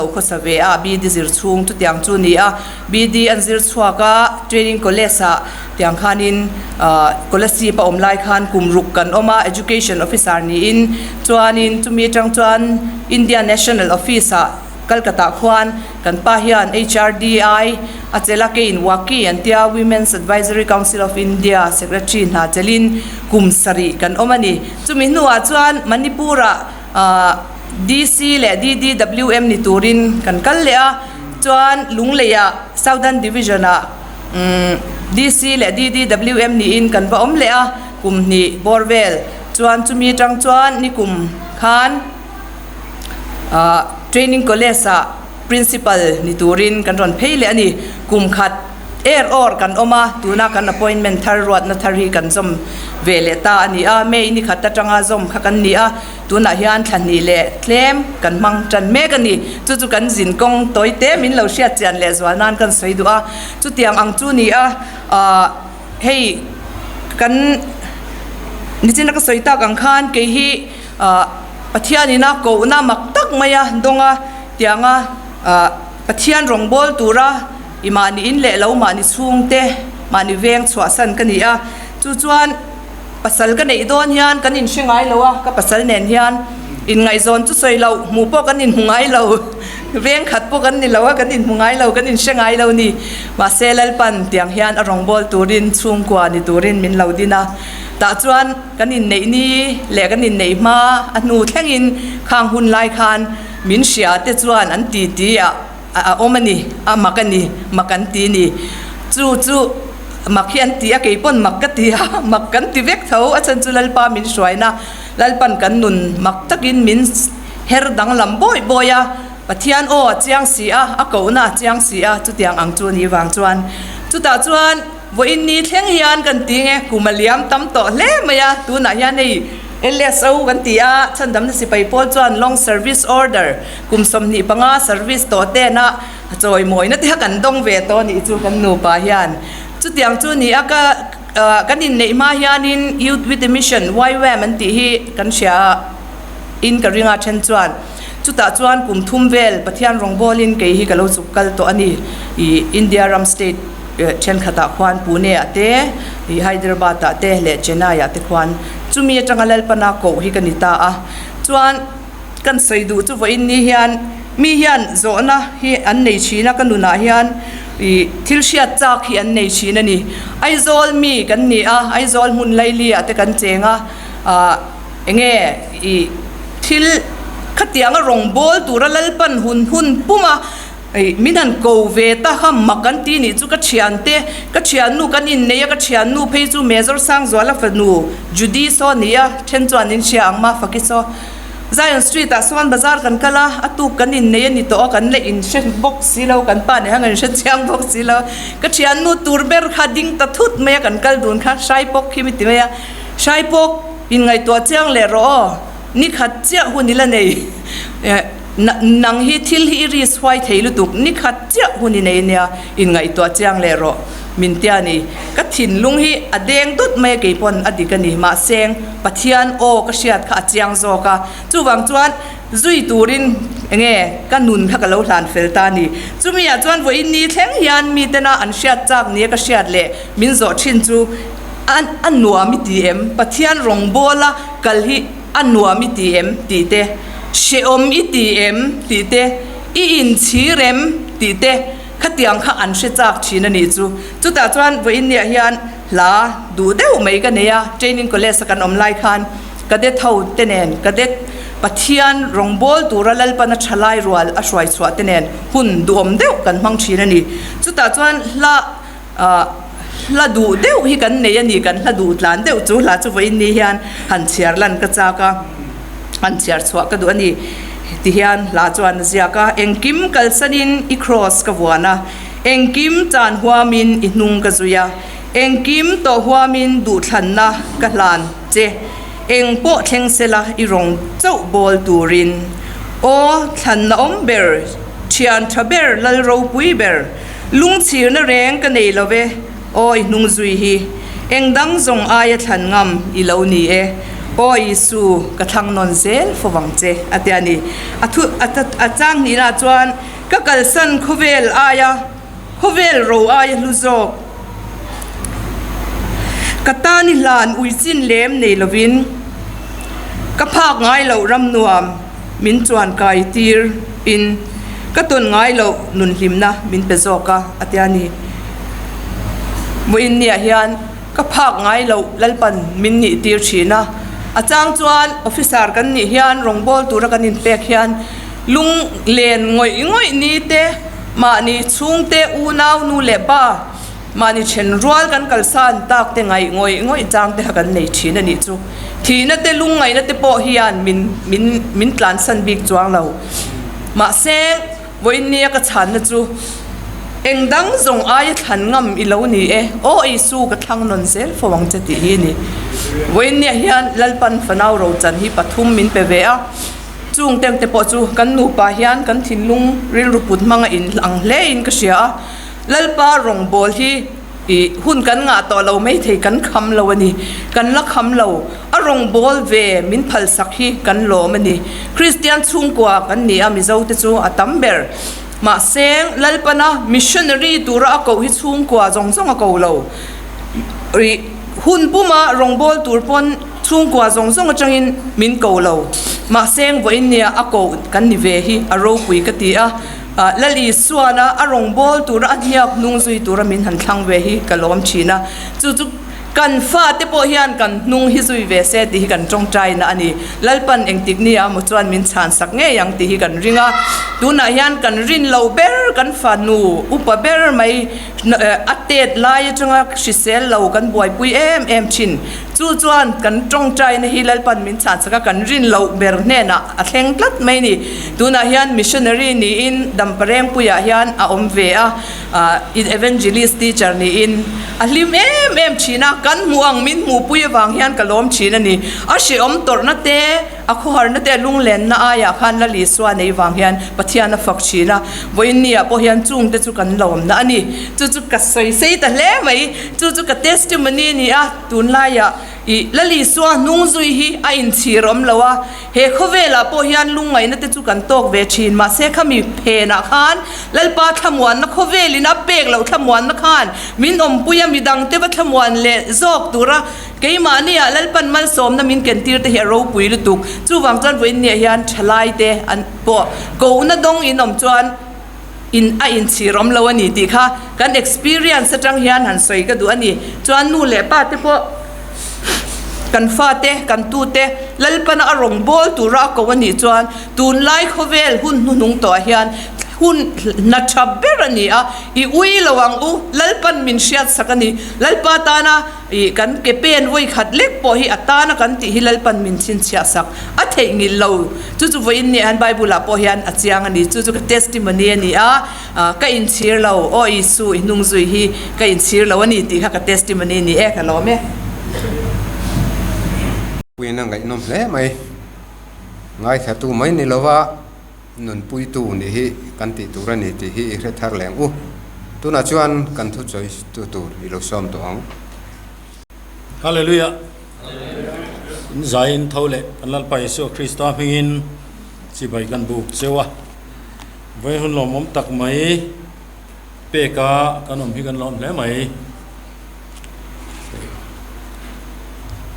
lo khawsa ve a, BD zir chhung chutiang chu ni a, BD an zir chhuak a, Training College ah tiang khanin Kolasib a awm lai khan kum ruk kan awm a, Education Officer niin chuanin chumi atang chuan India National Office ah Calcutta khuan kan pa hian HRDI a chelh a, keiin WACI an tia, Women's Advisory Council of India Secretary hna chelhin kum sarih kan awm a ni. Chumi hnuah chuan Manipur ah DC leh DDWM ni turin kan kal leh a, chuan Lungleiah Southern Division ah DC leh DDWM niin kan va awm leh a, kum hnih bawr vel chuan chumi atang chuan nikum khan Training College ah Principal ni turin kan rawn phei leh a ni. Kum khat er awr kan awm a, tuna kan appointment thar ruatna thar hi kan zawm ve leh ta a ni a. May ni khat atanga zawm kha kan ni a, tunah hian thla hnih leh tlem kan hmang tan mek a ni. Chu chu kan zin kawng tawi te min lo hriat chian leh zual nan kan sawi duh a. Chutiang ang chu ni a, ahh hei kan nichina ka sawi tak ang khan kei hi ahh Pathianina kohna mak tak mai a dawng a. Tianga Pathian rawngbâwl tura i mahni in leh lo mahni chhungte mahni veng chhuahsan ka ni a, chu chuan pasal ka neih dawn hian kan inhre ngai lo a, ka pasal nen hian inngaihzawn chu sawi loh hmuh pawh kan inhmu ngai lo, veng khat pawh kan ni lo a, kan inhmu ngai lo, kan inhre ngai lo ni. Mahse Lalpan tiang hian a rawngbâwl turin chhungkua ni turin min lo din a, tah chuan kan inneih ni leh kan inneih hma a hnu thlengin khang hun lai khan Min hria te chuan an ti ti a a awm a ni, a mak a ni, mak an ti ni. Chu chu mak hi an ti a, kei pawn mak ka ti a, mak kan ti vek tho. A chhan chu Lalpa min hruaina, Lalpan kan nun mak takin min her danglam bawi bawi a, Pathian aw a chiang si a, a kohna a chiang si a, chutiang ang chu ni vang chuan. Chutah chuan vawiin ni thleng hian kan ti nge, kum a liam tam tawh hle mai a, tunah hian hei, LSO kan ti a, chhandamna sipai pawl chuan Long Service Order kum 25 service tawh tena chawimawina te kha kan dawng ve tawh a nih chu kan nupa hian. Chutiang chu ni a ka kan inneih hma hianin Youth with a Mission, YWAM an tih hi kan hria a in ka ring a then chuan chutah chuan kum thum vel Pathian rawngbawlin kei hi ka lo chuk kal tawh a ni i India ram state thenkhatah khuan Pune ah te i Hyderabad ah te leh Chennai ah te khuan Chumi atanga Lalpana koh hi ka ni ta a, chuan kan sawi duh chu vawiin ni hian mi hian zawhna hi an nei thin a, ka nunah hian ih thil hriat chak hi an nei thin a ni. Aizawl mi kan ni a, Aizawl hmun laili ah te kan cheng a, ah enge ih thil khatianga rawngbâwl tura Lalpan hun hun pum a, Ei, min han ko ve ta kha mak an ti nih chu ka thiante, ka thiannu kan innei a, ka thiannu phei chu Major Sangzuala fanu Judy saw a ni a, then chuan in hria ang ma faki saw. Zion Street ah sawn bazar kan kal a, a tuk kan innei a ni tawh a, kan la inhre bawk si lo, kan pa nih khan kan inhre chiang bawk si lo. Ka thiannu tur ber kha ding ta thut mai a, kan kal dun kha Hraipawk khi mi ti mai a, Hraipawk inngaihtuah chiang leh rawh aw, ni khat chiah hun i la nei. Nang hi thil hi i risk huai thei lutuk, ni khat chiah hun i nei nia, inngaihtuah chiang leh rawh min tia ni. Ka thinlung hi a deng dawt mai a kei pawn a dik a ni. Mahse, Pathian aw ka hriat kha a chiang zawk a, chuvang chuan zui turin enge ka nun kha ka lo hlan fel ta a ni. Chumi ah chuan vawiin ni thleng hian mitena an hriat chak nia ka hriat leh min zawh thin chu a nuam i ti em? Pathian rawngbawla kal hi A nuam i ti em? tih te, Hrehawm i ti em? tih te, I inchhir em? tih te, khatiang kha an hre chak thin a nih chu. Chutah chuan vawiin niah hian hla duh deuh mai ka nei a, Training College a kan awm lai khan Cadet ho te nen, Cadet Pathian rawngbâwl tura Lalpana thalai rual a hruai chhuah te nen hun duhawm deuh kan hmang thin a ni. Chutah chuan hla Ahh hla duh deuh hi kan nei a ni, kan hla duh tlan deuh chu hla chu vawiin ni hian han chhiar lan ka chak a, han chhiar chhuah ka duh a ni ti hian hla chuan a ziak a, engkim kalsanin i cross ka vuan a, engkim chan huamin i hnung ka zui a, engkim tawh huamin duhthlanna ka hlan che, eng pawh thleng sela i rawng chauh bawl turin aw thlanna awm ber, thian tha ber, lal ropui ber. Lungchhirna reng ka nei lo ve, awi hnung zui hi. Eng dang zawng aia thlan ngam i lo ni e. Aw Isu, ka thlang nawn zel fo vang che, a ti a ni. A thu a chang hnihnaah chuan, Ka kalsan khawvel aia khawvel ro aia hlu zawk, ka tan i hlan uichin lem nei lovin ka phak ngai loh ram nuam min chuan kai tir in ka tawn ngai loh nun hlimna min pe zawk a, a ti a ni. Vawiin niah hian ka phak ngai loh Lalpan min nih tir thin a, a chang chuan officer kan nih hian rawngbawl tura kan inpek hian lung len ngawih ngawih ni te, mahni chhungte unau nu leh pa, mahni then rual kan kalsan tak te ngaih ngawih ngawih chang te kha kan nei thin a nih chu. Thihna te lungngaihna te pawh hian min min min tlansan bik chuang lo. Mahse, vawiin nia ka chhanna chu eng dang zawng aia thlan ngam i lo ni e, aw Isu ka thlang nawn zel fo ang che tih hi a ni. Vawiin nia hian Lalpan fanau rochan hi pathum min pe ve a. Chung tengte pawh chu kan nupa hian kan thinlung rilru put hmang a in ang hle in ka hria a, Lalpa rawngbâwl hi ih hun kan ngah tawh lo maithei kan kham lo a ni, kan la kham lo, a rawngbâwl ve min phalsak hi kan lâwm a ni. Kristian chhungkua kan ni a, Mizo te chu a tam ber. Mahse, Lalpana missionary tura a koh hi chhungkua zawng zawng a ko lo. Ih hun puma rawngbâwl tur pawn Chhungkua zawng zawng atangin min ko lo. Mahse vawiin nia a koh kan ni ve hi a ropui ka ti a. Lal Isuana a rawngbâwl tura a hniak hnung zui tura min han thlang ve hi ka lawm thin a. Chu chu kan fate pawh hian kan hnung hi zui ve se tih hi kan tawngtaina a ni. Lalpan engtik nia emaw chuan min chhansak ngei ang tih hi kan ring a. Tunah hian kan rin lo ber kan fanu upa ber mai a tet lai atanga hrisel lo kan buaipui em em thin. Chu chuan kan tawngtaina hi Lalpan min chhanchak a, kan rin loh ber hnenah a thleng tlat mai ni. Tunah hian missionary niin Damparengpuiah hian a awm ve a, evangelist teacher niin a hlim em em thin a, kan hmuh ang min hmuhpui avang hian ka lawm thin a ni. A hrehawm tawrhna te, a khawharna te, a lunglenna aiah khan Lal Isua nei vang hian Pathian a fak thin a, vawiin niah pawh hian chungte chu kan lawmna a ni. Chu chu ka sawi sei ta hle mai. Chu chu ka testimony a ni a. Tunlaiah i Lal Isua hnung zui hi a inchhir awm lo a, he khawvelah pawh hian lungngaihna te chu kan tawk ve thin, mahse khami phenah khan Lalpa thlamuanna khawvelin a pek loh thlamuanna khan min awmpui a, midang te va thlamuan leh zawk tura keimahniah Lalpan malsawmna min kentir te hi a ropui lutuk. Chuvang chuan vawiinniah hian thalai te an pawh kohna dawng in awm chuan, In a inchhir awm lo a ni tih kha kan experience atang hian han sawi ka duh a ni. Chuan nu leh pa te pawh kan fate, kan tute Lalpana a rawn bawl tura a ko a nih chuan tunlai khawvel hun hnuhnung tawhah hian hun hna tha ber a ni a, i ui lo ang u, Lalpan min hriatsak a ni. Lalpa tana ih kan ke pen vawi khat lek pawh hi a tana kan tih hi Lalpan min chhinchhiah sak a theihnghilh lo. Chu chu vawiin nia hian Bible ah pawh hian a chiang a ni. Chu chu ka testimony a ni a, ka inchhir lo, aw Isu i hnung zui hi ka inchhir lo a ni tih kha ka testimony a ni e, ka lawm e. Puiin a ngaihnawm hle mai. Ngaithlatu mai ni lova nunpuitu nih hi kan tih tur a ni tih hi i hre thar leng u. Tunah chuan kan thu chawi tu tur i lo sawm tawh ang. Hallelujah! In zaiin tho leh kan Lalpa Isua Krista hmingin chibai kan buk cheu a. Vawi hun lawmawm tak mai peka kan awm hi kan lawm hle mai.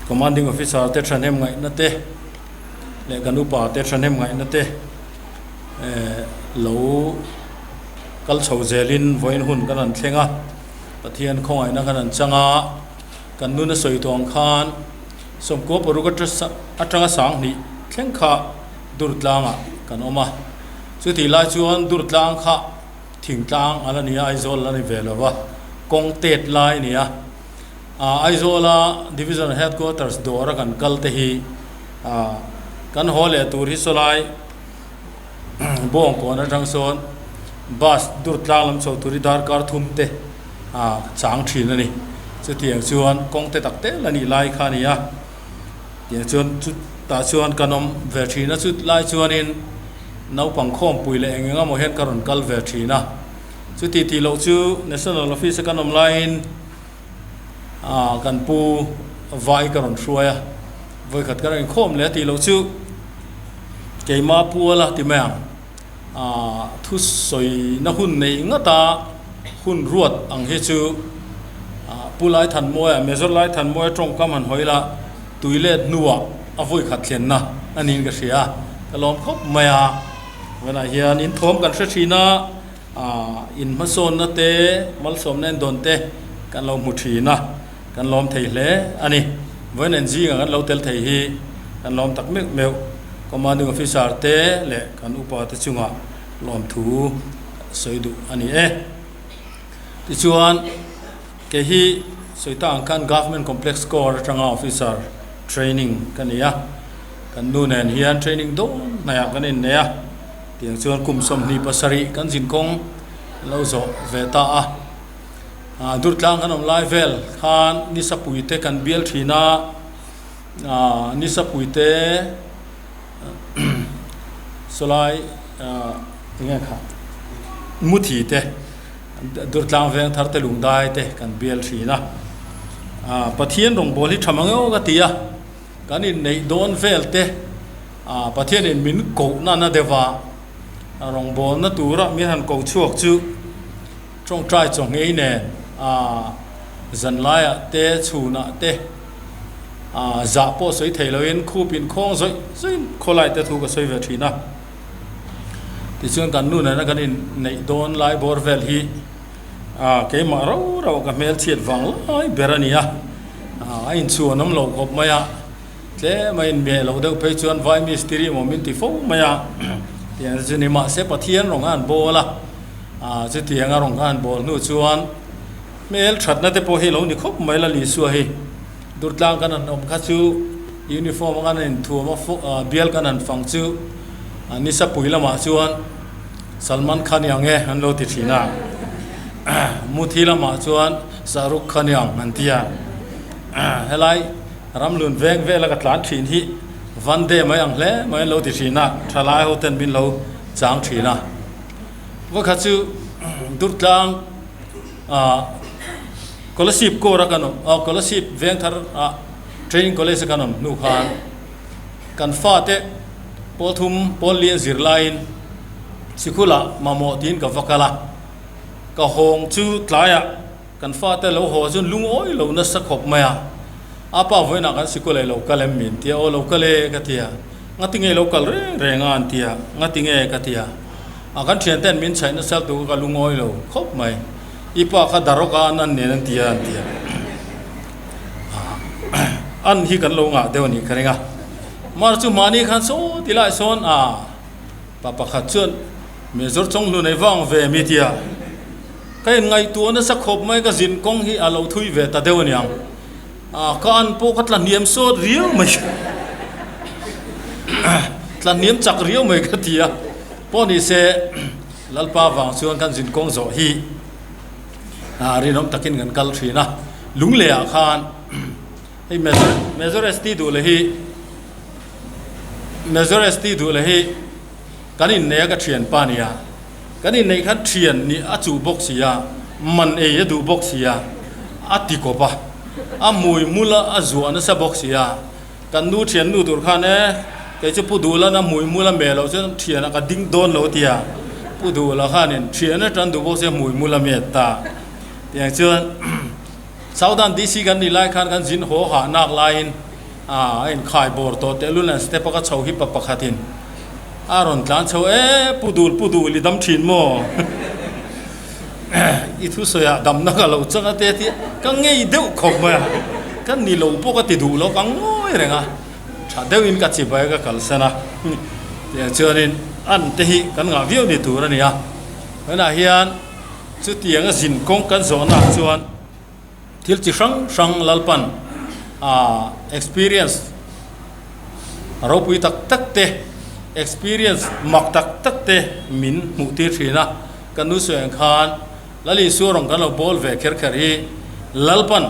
Commanding Officer te thahnem ngaihna te leh kan upa te thahnem ngaihna te lo kal chho zelin vawiin hun kan han thleng a. Pathian khawngaihna kan han chang a. Kan nun a sawi tawh ang khan sawmkua paruk atanga sanghnih thleng kha Durtlangah kan awm a. Chutih lai chuan Durtlang kha thingtlang a la ni a, Aizawl a la ni ve lo va, kawng tet lai a ni a. Aizawla Division Headquarters dawra kan kal te hi kan haw leh tur hi sawlai Bawngkawn atang sawn bus Durtlang lam chho tur hi darkar thum te a chang thin a ni. Chutiang chuan kawng te tak te la nih lai kha a ni a. Tiang chuan chutah chuan kan awm ve thin a, chut lai chuanin naupang khawmpui leh eng eng emaw hian ka rawn kal ve thin a. Chuti tih loh chu National Office a kan awm laiin ah kan pu vai ka rawn hruai a. Vawikhat kan rawn inkhawm leh a tih loh chu keimah puala ti mai ang. Aaa thusawina hun nei ngata hun ruat ang hi chu Pu Laithanmawia, Major Laithanmawia tawngkam han hawi la tui let hnuah a vawikhat thlenna a niin ka hria a, ka lawm khawp mai a. Tunah hian in thawm kan hre thin a, aaa in hmasawnna te, malsawmna en dawn te kan lo hmu thin a, kan lawm thei hle a ni. Vawiin en zingah kan lo tel thei hi kan lawm tak meuh meuh. Commanding Officer te leh kan upa te chungah lawmthu sawi duh a ni e. Tichuan, kei hi sawi ta ang khan Government Complex Corps atanga Officer Training ka ni a, kan nu nen hian training dawn hnaiah kan innei a, tiang chuan kum 27 kan zinkawng lo zawh ve ta a. Durtlang kan awm lai vel khan nisapui te kan bial thin a. Aaa nisapui te sawlai aaa enge kha muthi te Durtlang veng thar te lungdai te kan bial thin a aaa Pathian rawngbâwl hi tha mang emaw ka ti a kan inneih dawn vel te aaa Pathianin min koh nana deuh a rawngbâwlna tura min han ko chhuak chu tawngtai chaw nghei nen aaa zanlaiah te chhunah te. Aaa zah pawh sawi thei loin khup in khawng zawih zawih khawlai te thu ka sawi ve thin a. Tichuan kan nu nena kan in neih dawn lai bawr vel hi aaa keimah rau rau ka hmel chhiat vang lai ber a ni a. Aaa a inchhuan awm lo khawp mai a, tlem a inmeh loh deuh phei chuan vai mistiri emaw min ti fo mai a. Tiang te chu ni mahse Pathian rawng kha an bawl a, aaa chutianga rawng kha an bawl hnu chuan Hmel thatna te pawh hi lo ni khawp mai la Lisua hi. Durtlang kan han awm kha chu uniform anga an inthuam a bial kan han fang chu nisapui lamah chuan Salman Khan iang e an lo ti thin a. Muthi lamah chuan Shahrukh Khan iang an ti a. Helai ramlun veng vela ka tlan thin hi Vande mai ang hle mai an lo ti thin a, thalai ho ten min lo chang thin a. Vawkhat chu Durtlang Kolasib Corps a kan awm aw Kolasib Vengthar ah Training College a kan awm hnu khan kan fate pawl thum pawl li an zir laiin sikhulah mamawh tiin ka va kal a, ka hawng chu tlaiah kan fate lo haw chuan lungawi lo nasa khawp mai a, a pa vawiinah kan sikul ah i lo kal em min tia aw lo kal e ka ti a, ngatinge i lo kal reng reng a an ti a, ngatinge ka ti a. A kan thian ten min chhaih nasa tu ka lungawi lo khawp mai. I pa kha darawk a an an nen an ti a an ti a. An hi kan lo ngah deuh a nih ka ring a. Mar chu mahni khan saw ti lai sawn a pa pakhat chuan Major Chawnghlun ei vang ve mi ti a. Ka in ngaihtuah nasa khawp mai ka zin kawng hi a lo thui ve ta deuh a niang. A ka an pawh ka tla hniam sawt riau mai. Tla hniam chak riau mai ka ti a. Pawh ni se Lalpa vang chuan kan zin kawng zawh hi rinawm takin kan kal thin a. Lungleh ah khan hei Major ST duh leh hi Major ST duh leh hi kan inneih a ka thianpa nia. Kan inneih khan thian nih a chuh bawk si a, man ei a duh bawk si a, a ti kawp a, a hmui hmul a a zuah nasa bawk si a. Kan nu thian nu tur khan e, kei chu Pu Duhlan a hmui hmul a meh loh chuan thian ah ka ding dawn lo tia Pu Duhla khanin thian a tan duh bawk si a hmui hmul a met ta. Tiang chuan Southern DC kan nih lai khan kan zin haw hah nak laiin a inkhai bawr tawh tehlul an step a ka chho hi pa pakhatin a rawn tlan chho e Pu Dul Pu Dul i dam thin maw i thusawiah damna ka lo chang a te tih ka ngei deuh khawp mai a ka ni lo pawh ka ti duh lo ka ngawi reng a tha deuhin ka chibai ka kalsan a tiang chuanin an te hi kan ngah viau ni tur a ni a tunah hian chutiang a zin kawng kan zawhnaah chuan Thil chi hrang hrang Lalpan a experience ropui tak tak te, experience mak tak tak te min hmuh tir thin a. Kan nu sawi ang khan Lal Isua rawn kan lo bawl ve kher kher hi Lalpan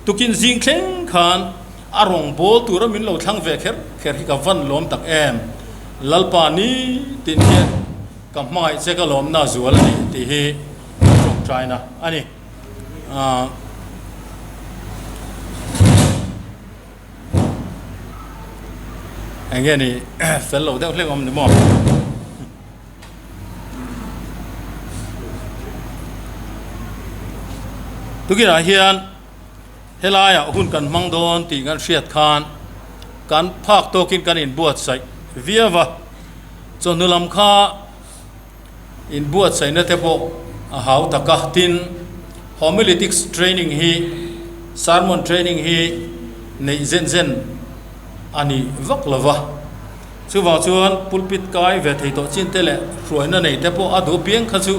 tukin zing thleng khan a rawn bawl tura min lo thlang ve kher kher hi ka van lawm tak em. Lalpa ni tin hian ka hmangaih che ka lawmna zual a ni tih hi ka tawngtaina a ni. Eng nge ni fel lo deuh hlek awm ni maw? Tukinah hian helaiah hun kan hmang dawn tih kan hriat khan kan phak tawkin kan inbuatsaih viau a, chawhnu lam kha inbuatsaihna te pawh a hau tak a, tin homiletics training hi sermon training hi neih zen zen a ni vak lo va, chuvang chuan pulpit kai ve thei tawh chin te leh hruaina nei te pawh a duh piang kha chu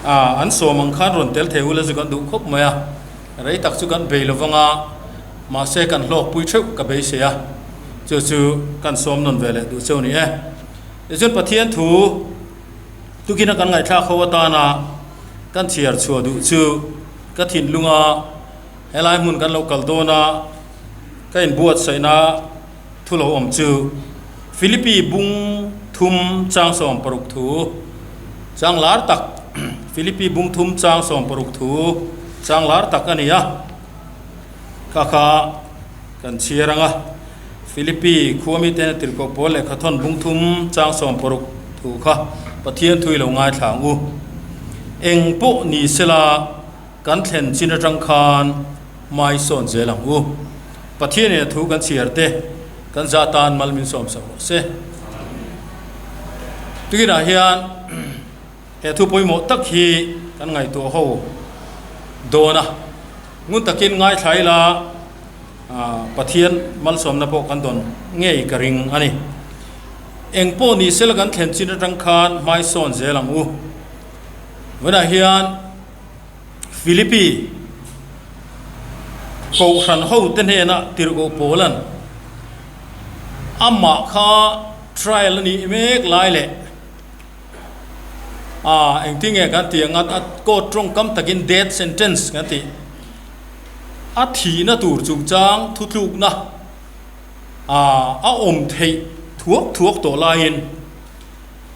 ah an sawm ang khan rawn tel thei ula chu kan duh khawp mai a, rei tak chu kan bei lo vang a, mahse kan hlawkpui theuh ka beisei a, chu chu kan sawm nawn ve leh duh cheu ni e. Tichuan Pathian thu tukina kan ngaihthlak ho atana kan chhiar chhuah duh chu ka thinlunga helai hmun kan lo kal dawn a, ka inbuatsaihna thu lo awm chu Philippi bung thum chang 60 thu chang lar tak Philippi bung thum chang 60 thu chang lar tak a ni a. Kha kha kan chhiar ang a, Philippi khua mite na tirhkoh pawl lehkha thawn bung thum chang 60 thu kha Pathian thui lo ngaithla ang u. Eng pawh ni sela kan thlen chin atang khan hmai sawn zel ang u. Pathian in a thu kan chhiar te kan zah tan mal min sawm sak rawh se. Tukinah hian. He thu pawimawh tak hi kan ngaihtuah ho dawn a, ngun takin ngaithla ila Pathian malsawmna pawh kan dawn ngei ka ring a ni. Eng pawh ni sela kan thlen chin atang khan hmaisawn zel ang u. Vawiinah hian Philippi Kohhran hote hnena tirhkoh Paulan amah kha trial a nih mek lai leh, Ah, engtin nge kan tih ang a, a court tawngkam takin death sentence kan tih. A thihna tur chungchang thutlukna ah a awm theih thuak thuak tawh laiin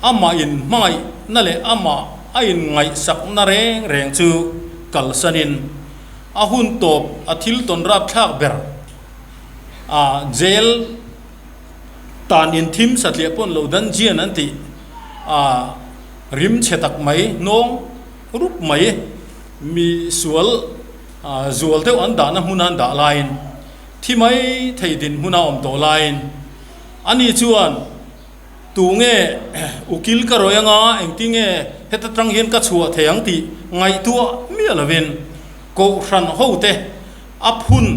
amah in hmangaihna leh amah a inngaihsakna reng reng chu kalsanin a hun tawp a thil tawn rapthlak ber ah jail Tan in thim satliah pawn lo dan jian an tih a rim chhe tak mai hnawng rup mai mi sual zual deuh an dahna hmuna an dah laiin thi mai thei din hmuna awm tawh laiin ani chuan tunge ukil ka rawi anga engtinge heta tang hian ka chhuah thei ang tih ngaihtuah miah lovin kohhran hote a phun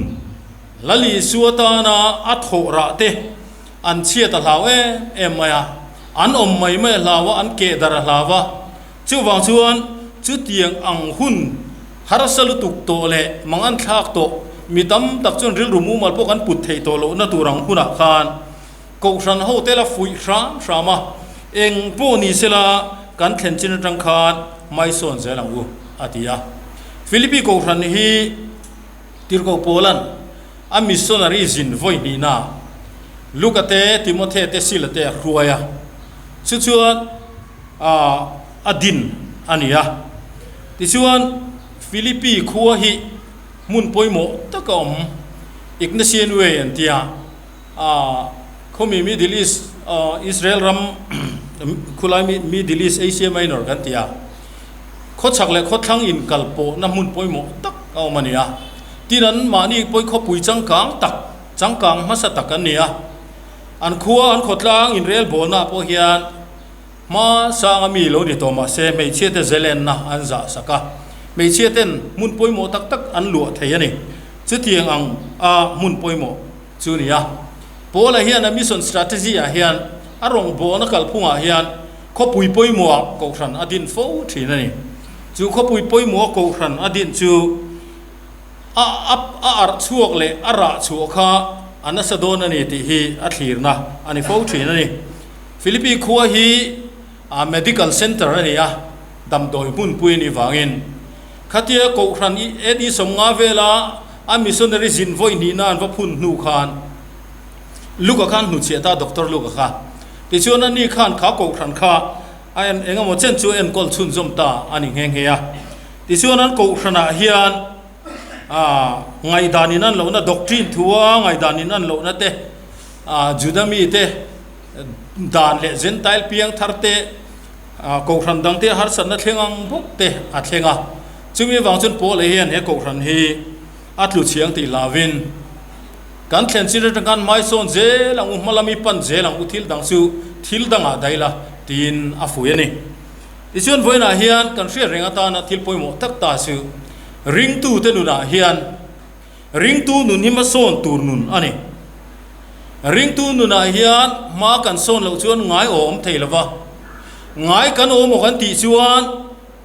Lal Isua tana a thawh rah te an chhiat a hlau em em mai a, an awm mai mai a hlau a, an keh dar a hlau a. Chuvang chuan chutiang ang hun harsa lutuk tawh leh mang an thlak tawh mi tam tak chuan rilru mumal pawh kan put theih tawh lohna tur ang hunah khan Kohhran hote la fuih hram hram a, eng pawh ni sela kan thlen chin atang khan hmaisawn zel ang u, a ti a. Philippi Kohhran hi. Tirhkoh Paulan a missionary zin vawi hnihna Luka te, Timothe te, Sila te a hruai a, chu chuan a din a ni a. Tichuan, Philippi khua hi hmun pawimawh taka awm Ignatian Way an ti a, khawmi Middle East, Israel ram khulai Middle East, Asia Minor kan ti a. Khawchhak leh khawthlang inkal pawhna hmun pawimawh tak a awm a ni a. Tin an mahni pawi khawpui changkang tak, changkang hmasa tak an ni a. An khua, an khawtlang inrelbawlnaah pawh hian hma sanga mi lo ni tawh mah se hmeichhiate zelenna an zah sak a. Hmeichhiaten hmun pawimawh tak tak an luah thei a ni. Chutiang ang a hmun pawimawh chu a ni a. Paula hian a mission strategy-ah hian a rawngbawlna kalphungah hian Khawpui pawimawhah Kohhran a din fo thin a ni. Chu khawpui pawimawha Kohhran a din chu a a a arh chhuak leh a rah chhuah kha a nasa dawn a ni tih hi a thlirna a ni fo thin a ni. Philippi khua hi a medical center a ni a, damdawi hmunpui a nih vangin khatia Kohhran i AD 50 vela a missionary zin vawi hnihna an va phun hnu khan Luka khan hnuchhiah ta Doctor Luka kha. Tichuan ani khan kha kohhran kha a en eng emaw chen chu a enkawl chhunzawm ta a ni nghe nghe a. Tichuan an kohhranah hian aah ngaihdan in an lohna doctrine thua ngaihdan in an lohna te Juda mite dan leh Jentail piang thar te, Kohhran dangte harsatna thleng ang bawk te a thleng a. Chumi avang chuan Paula hian he Kohhran hi a tlu chhiang tih hlauvin, Kan thlen chin atang khan hmaisawn zel ang u, hma lami pan zel ang u, thil dang chu thil dangah daih la, tiin a fui a ni. Tichuan vawiinah hian kan hriat reng atana thil pawimawh tak ta chu ringtute nunah hian ringtu nun hi hmasawn tur nun a ni. Ringtu nunah hian hma kan sawn loh chuan ngai awm thei lo va, ngai kan awm aw kan tih chuan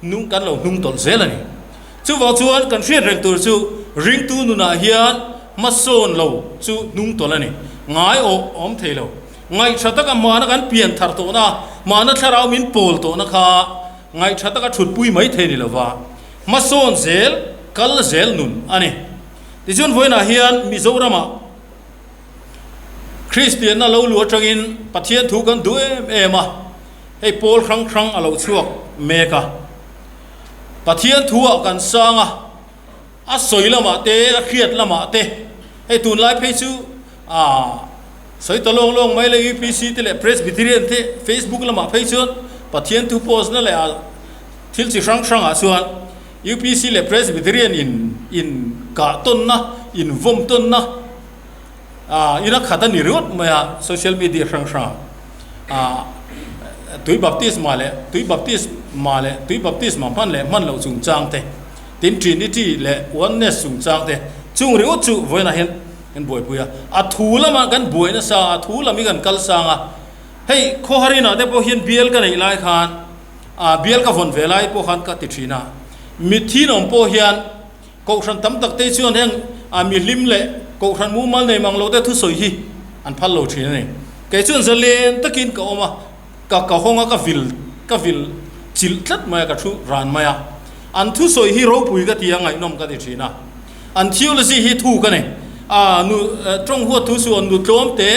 nung kan lo hnung tawlh zel a ni. Chuvang chuan kan hriat reng tur chu ringtu nunah hian hmasawn lo chu hnung tawlh a ni. Ngai awh awm thei lo. Ngaihṭha taka hmana kan pian thar tawhna, hmana thlarau min pawl tawhna kha ngaihṭha taka ṭhutpui mai thei ni lo va, hmasawn zel, kal zel nun a ni. Tichuan vawiinah hian Mizoramah Kristianna lo lu atangin Pathian thu kan duh em em a, hei pawl hrang hrang a lo chhuak mek a. Pathian thuah kan sang a, a sawi lamah te, a hriat lamah te, hei tunlai phei chu aah sawi ta lawng lawng mai le UPC te leh Presbyterian te Facebook lamah phei chuan Pathian thu post na leh a thil chi hrang hrangah chuan UPC leh Presbyterian in in kah tawnna, in vawm tawnna ah ina khat a ni ringawt mai a social media hrang hrangah ah tui baptisma leh tui baptisma leh tui baptisma hman leh hman loh chungchang te tin Trinity leh Oneness chungchang te chung ringawt chu vawiinah hian kan buaipui a, a thu lamah kan buai nasa a, a thu lam hi kan kal sang a, hei khawharinah te pawh hian bial ka neih lai khan ah bial ka vawn ve lai pawh khan ka ti thin a, mitthi nawm pawh hian kohhran tam tak te chuan heng ah mihlim leh kohhran mumal nei mang lo te thusawi hi an phal lo thin a ni. Kei chuan zalen takin ka awm a, ka ka hawng a, ka vil ka vil chilh tlat mai a, ka thu ran mai a. An thusawi hi ropui ka ti a, ngaihnawm ka ti thin a. An theology hi thuk a ni. Ah nu tawng huat thu suh an nu tlawm te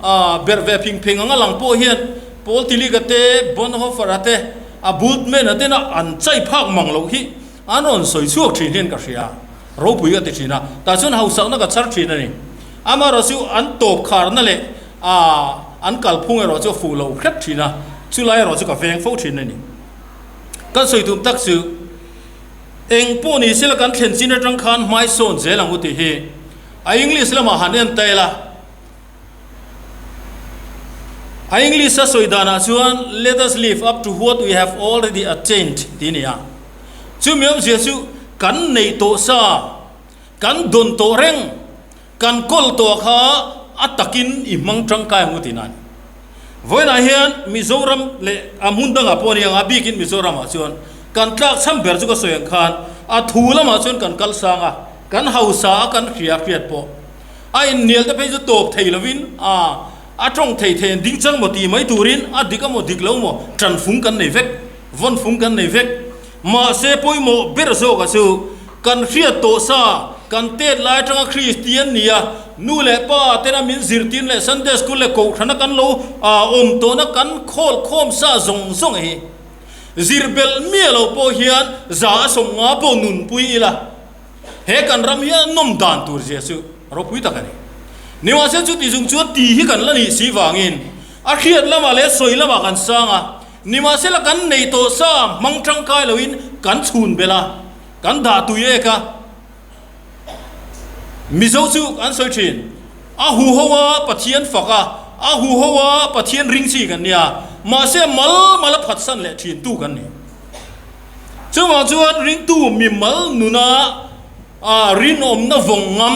ah berh ve phing pheng anga lang pawh hian Paul Tillich-a te, Bonhoeffer-a te, a Bultmann-a tena an chai phak mang loh hi an rawn sawi chhuak thin hian ka hria. Ropui ka ti thin a, tah chuan hausakna ka chhar thin a ni. Amaherawh chu an tawp kharna leh ah an kalphung erawh chu a fuh lo hrep thin a, chulai erawh chu ka veng fo thin a ni. Kan sawi tum tak chu eng pawh ni sela kan thlen chin atang khan hmaisawn zel ang u tih hi a English lamah han en ta ila. A English a sawi danah chuan Let us live up to what we have already attained tih a ni a. Chumi awmzia chu kan neih tawh sa, kan dawn tawh reng, kan kawl tawh kha a takin i hmang tangkai ang u tih na a ni. Vawiinah hian Mizoram leh a hmun dangah pawh a ni ang, a bikin Mizoramah chuan kan tlak chhan ber chu ka sawi ang khan a thu lamah chuan kan kal sang a, kan hausa a kan hria hriat pawh. A inhnial te phei chu tawp thei lovin a a tawng thei thei an ding chang maw tih mai turin a dik a maw dik lo maw tan fung kan nei vek, vawn fung kan nei vek. Mahse pawimawh ber zawk a chu kan hriat tawh sa, kan tet lai atanga Kristian nia nu leh pa tena min zirtir leh Sunday school leh kohhrana kan lo awm tawhna kan khawl khawm sa zawng zawng hi zir belh miah lo pawh hian za a 50 pawh nunpui ila. He kan ram hi a nawm dan tur zia chu ropui tak a ni. Nimahse chuti chung chuan ti hi kan la nih si vangin a hriat lamah leh sawi lamah kan sang a, nimahsela kan neih tawh sa hmang tangkai loin kan chhun belh a, kan dah tui ek a. Mizo chu an sawi thin, a huho a Pathian fak a, a huho a Pathian ring chi kan nia, mahse mal mal a phatsan leh thin tu kan ni. Chuvang chuan ringtu mimal nuna a rinawmna vawng ngam,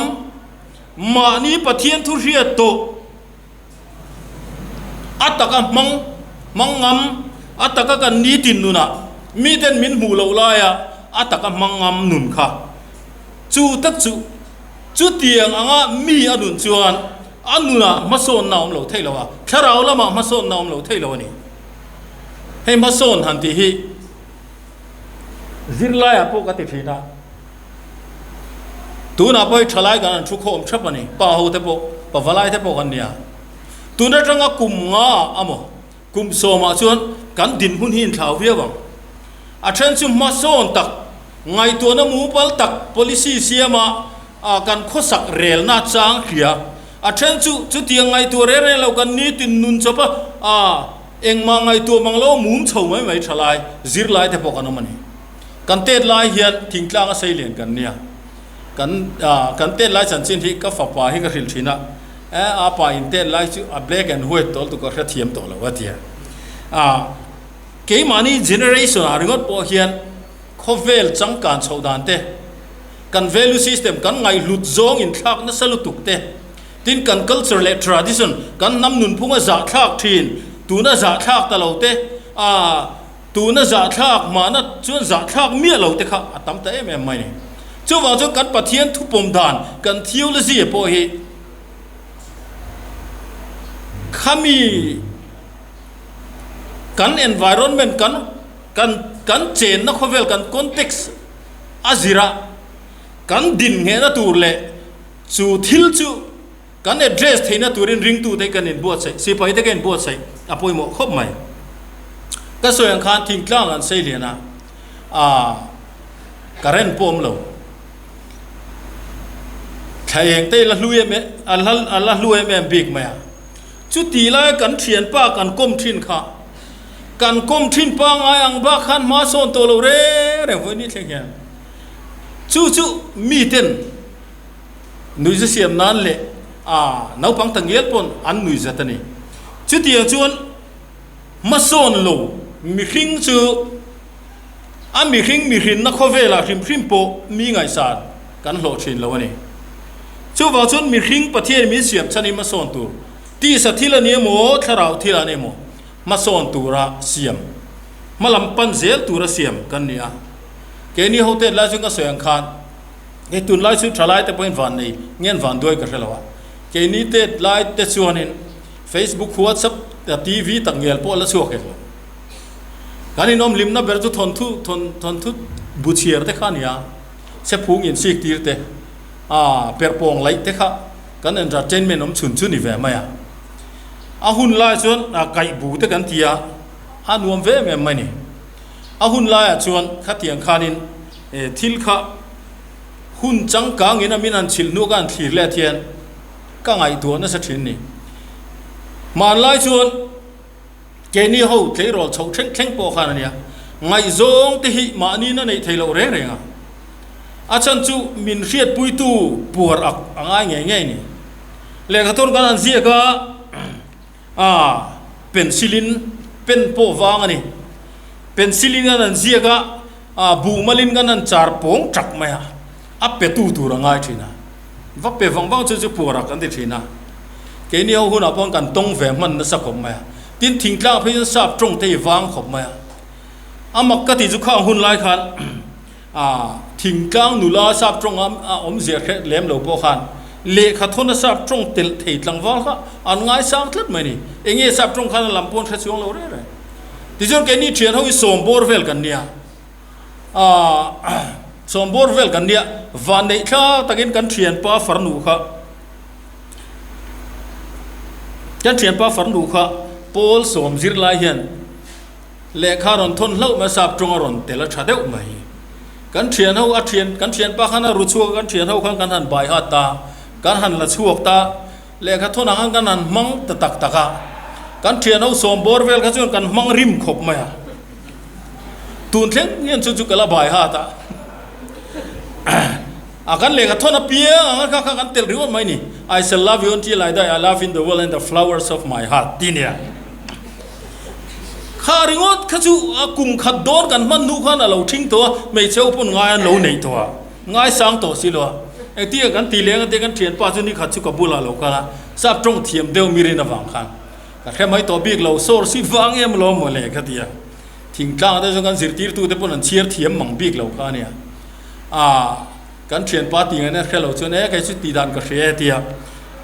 mahni Pathian thu hriat tawh a taka hmang hmang ngam, a taka kan nitin nunah miten min hmuh loh laia a taka hmang ngam nun kha chu tak chu chutiang anga mi a nun chuan a nunah hmasawnna a awm lo thei lo a, thlarau lamah hmasawnna a awm lo thei lo a ni. Hei hmasawn han tih hi zirlaiah pawh ka ti thin a, tunah pawh hi thalai kan han thu khawm thap a ni, pa ho te pawh, pa valai te pawh kan ni a, tun atanga kum nga amaw kum sawmah chuan kan dinhmun hi inthlau viau ang. A then chu hmasawn tak, ngaihtuahna mupal tak policy siama kan khawsak relna chang hria. A then chu chutiang ngaihtuah reng reng lo kan nitin nun chawp a, a engmah ngaihtuah mang lo mum chho mai mai tha lai, zirlai te pawh kan awm a ni. Kan tet lai hian thingtlang a sei lian kan nia. Kan kan tet lai chanchin hi ka fapa hi ka hrilh thin a, e a pa in tet lai chu a black and white tawl tu ka hrethiam tawh lo a ti a. A keimahni generation ah ringawt pawh hian khawvel changkan chhoh dan te, kan value system kan ngaihhlut zawng inthlak nasa lutuk te, tin kan culture leh tradition kan hnam nunphung a zahthlak thin, tuna zahthlak ta lo te, a tuna zahthlak mahna chuan zahthlak miah lo te kha a tam ta em em mai ni. Chuvang chuan kan Pathian thupawm dan, kan theology pawh hi khami kan environment kan kan kan chenna khawvel kan context a zira kan din nghehna tur leh chu thil chu kan address theihna turin ringtute kan inbuatsaih, sipaite kan inbuatsaih a pawimawh khawp mai. Ka sawi ang khan thingtlang an sei lian a, aa current pawh awm lo. Thla eng te la hlu em em a la hlu em em bik mai a. Chuti lai kan thianpa kan kawm thin kha Kan kawm thin pangngai ang bak khan hma sawn tawh lo reng reng vawi ni thleng hian chu chu miten nuihza siam nan leh a naupang ta ngial pawn an nuihzat a ni. Chutiang chuan hmasawn lo mihring chu a mihring mihrinna khawvelah hrim hrim pawh mi ngaihsan kan hlawh thin lo a ni. Chuvang chuan mihring Pathian min siam chhan hi hmasawn tur tisa thil a ni emaw thlarau thil a ni emaw hmasawn tura siam, hmalam pan zel tura siam kan ni a. Keini hote lai chu ka sawi ang khan hei tunlai chu thalai te pawhin van nei nge an van duai ka hre lo a. Keini te lai te chuanin Facebook, WhatsApp, TV tak ngial pawh la chhuak hek lo. Kan inawm hlimna ber chu thawnthu thawn thawnthu bu chhiar te kha a ni a, chhephung insik tir te, aa perhpawng laih te kha kan entertainment awm chhun chu ni ve mai a. A hun lai chuan kaih bu te kan ti a, a nuam ve em em mai ni. A hun laiah chuan khatiang khanin thil kha hun changkangin a min han chhilh hnu ka han thlir let hian ka ngaihtuah nasa thin ni. Hmanlai chuan keini ho tleirawl chhoh thleng thleng pawh khan a nia, ngaihzawng te hi mahni na neih theih loh reng reng a. A chhan chu min hriatpuitu puar ak a ngai ngei ngei ni. Lehkha thawr kan han ziak a, a pencil in pen pawh vang a ni. Pencil in kan han ziak a, a buhmal in kan han char pawng tak mai a, a pe tu tur a ngai thin a. Va pe vang vang chu chu puar ah kan ti thin a. Keini ho hunah pawh kan tawng ve hman nasa khawp mai a. Tin, thingtlang phei chuan sap tawng te hi vang khawp mai a. A mak ka tih chu khang hun lai khan A thingtlang nula sap tawng a awmzia hre lem lo pawh khan lehkha thawn a sap tawng telh thei tlangval kha an ngaisang tlat mai a ni. Eng nge sap tawng khan a lam pawn hre chuang lo reng reng. Tichuan keini thian ho hi sawm bawr vel kan nia. Aaa sawm bawr vel kan nia vanneih thla takin kan thianpa farnu kha kan thianpa farnu kha pawl sawm zirlai hian Lehkha rawn thawn hlauh mai a, sap tawng a rawn tel a tha deuh mai. Kan thian ho a thian, kan thianpa khan a ru chhuak a, kan thian ho khan kan han bai hat ta, kan han la chhuak ta, lehkha thawn ang khan kan han hmang ta tak tak a. Kan thian ho sawm bawr vel kha chuan kan hmang rim khawp mai a. Tun thleng hian chu chu ka la bai hat a. A kan lehkha thawn apiang ang kha kha kan telh ringawt mai ni. I shall love you until I die, I love in the world and the flowers of my heart ti nia. Kha ringawt kha chu a kum khat dawn kan hman hnu khan a lo thing tawh a, hmeichhe ho pawn ngai an lo neih tawh a, ngaisang tawh si lo a. Engtin kan ti leng a tia kan thianpa chu nikhat chu ka bulah a lo kal a, sap tawng thiam deuh mirin avang khan ka hre mai tawh bik lo, source hi vang em lo maw le ka ti a. Thingtlang te chu kan zirtirtute pawn an chhiar thiam mang bik lo kha a nia. Aa kan thianpa tih ngaihna hre lo chuan e kei chu tih dan ka hria e tia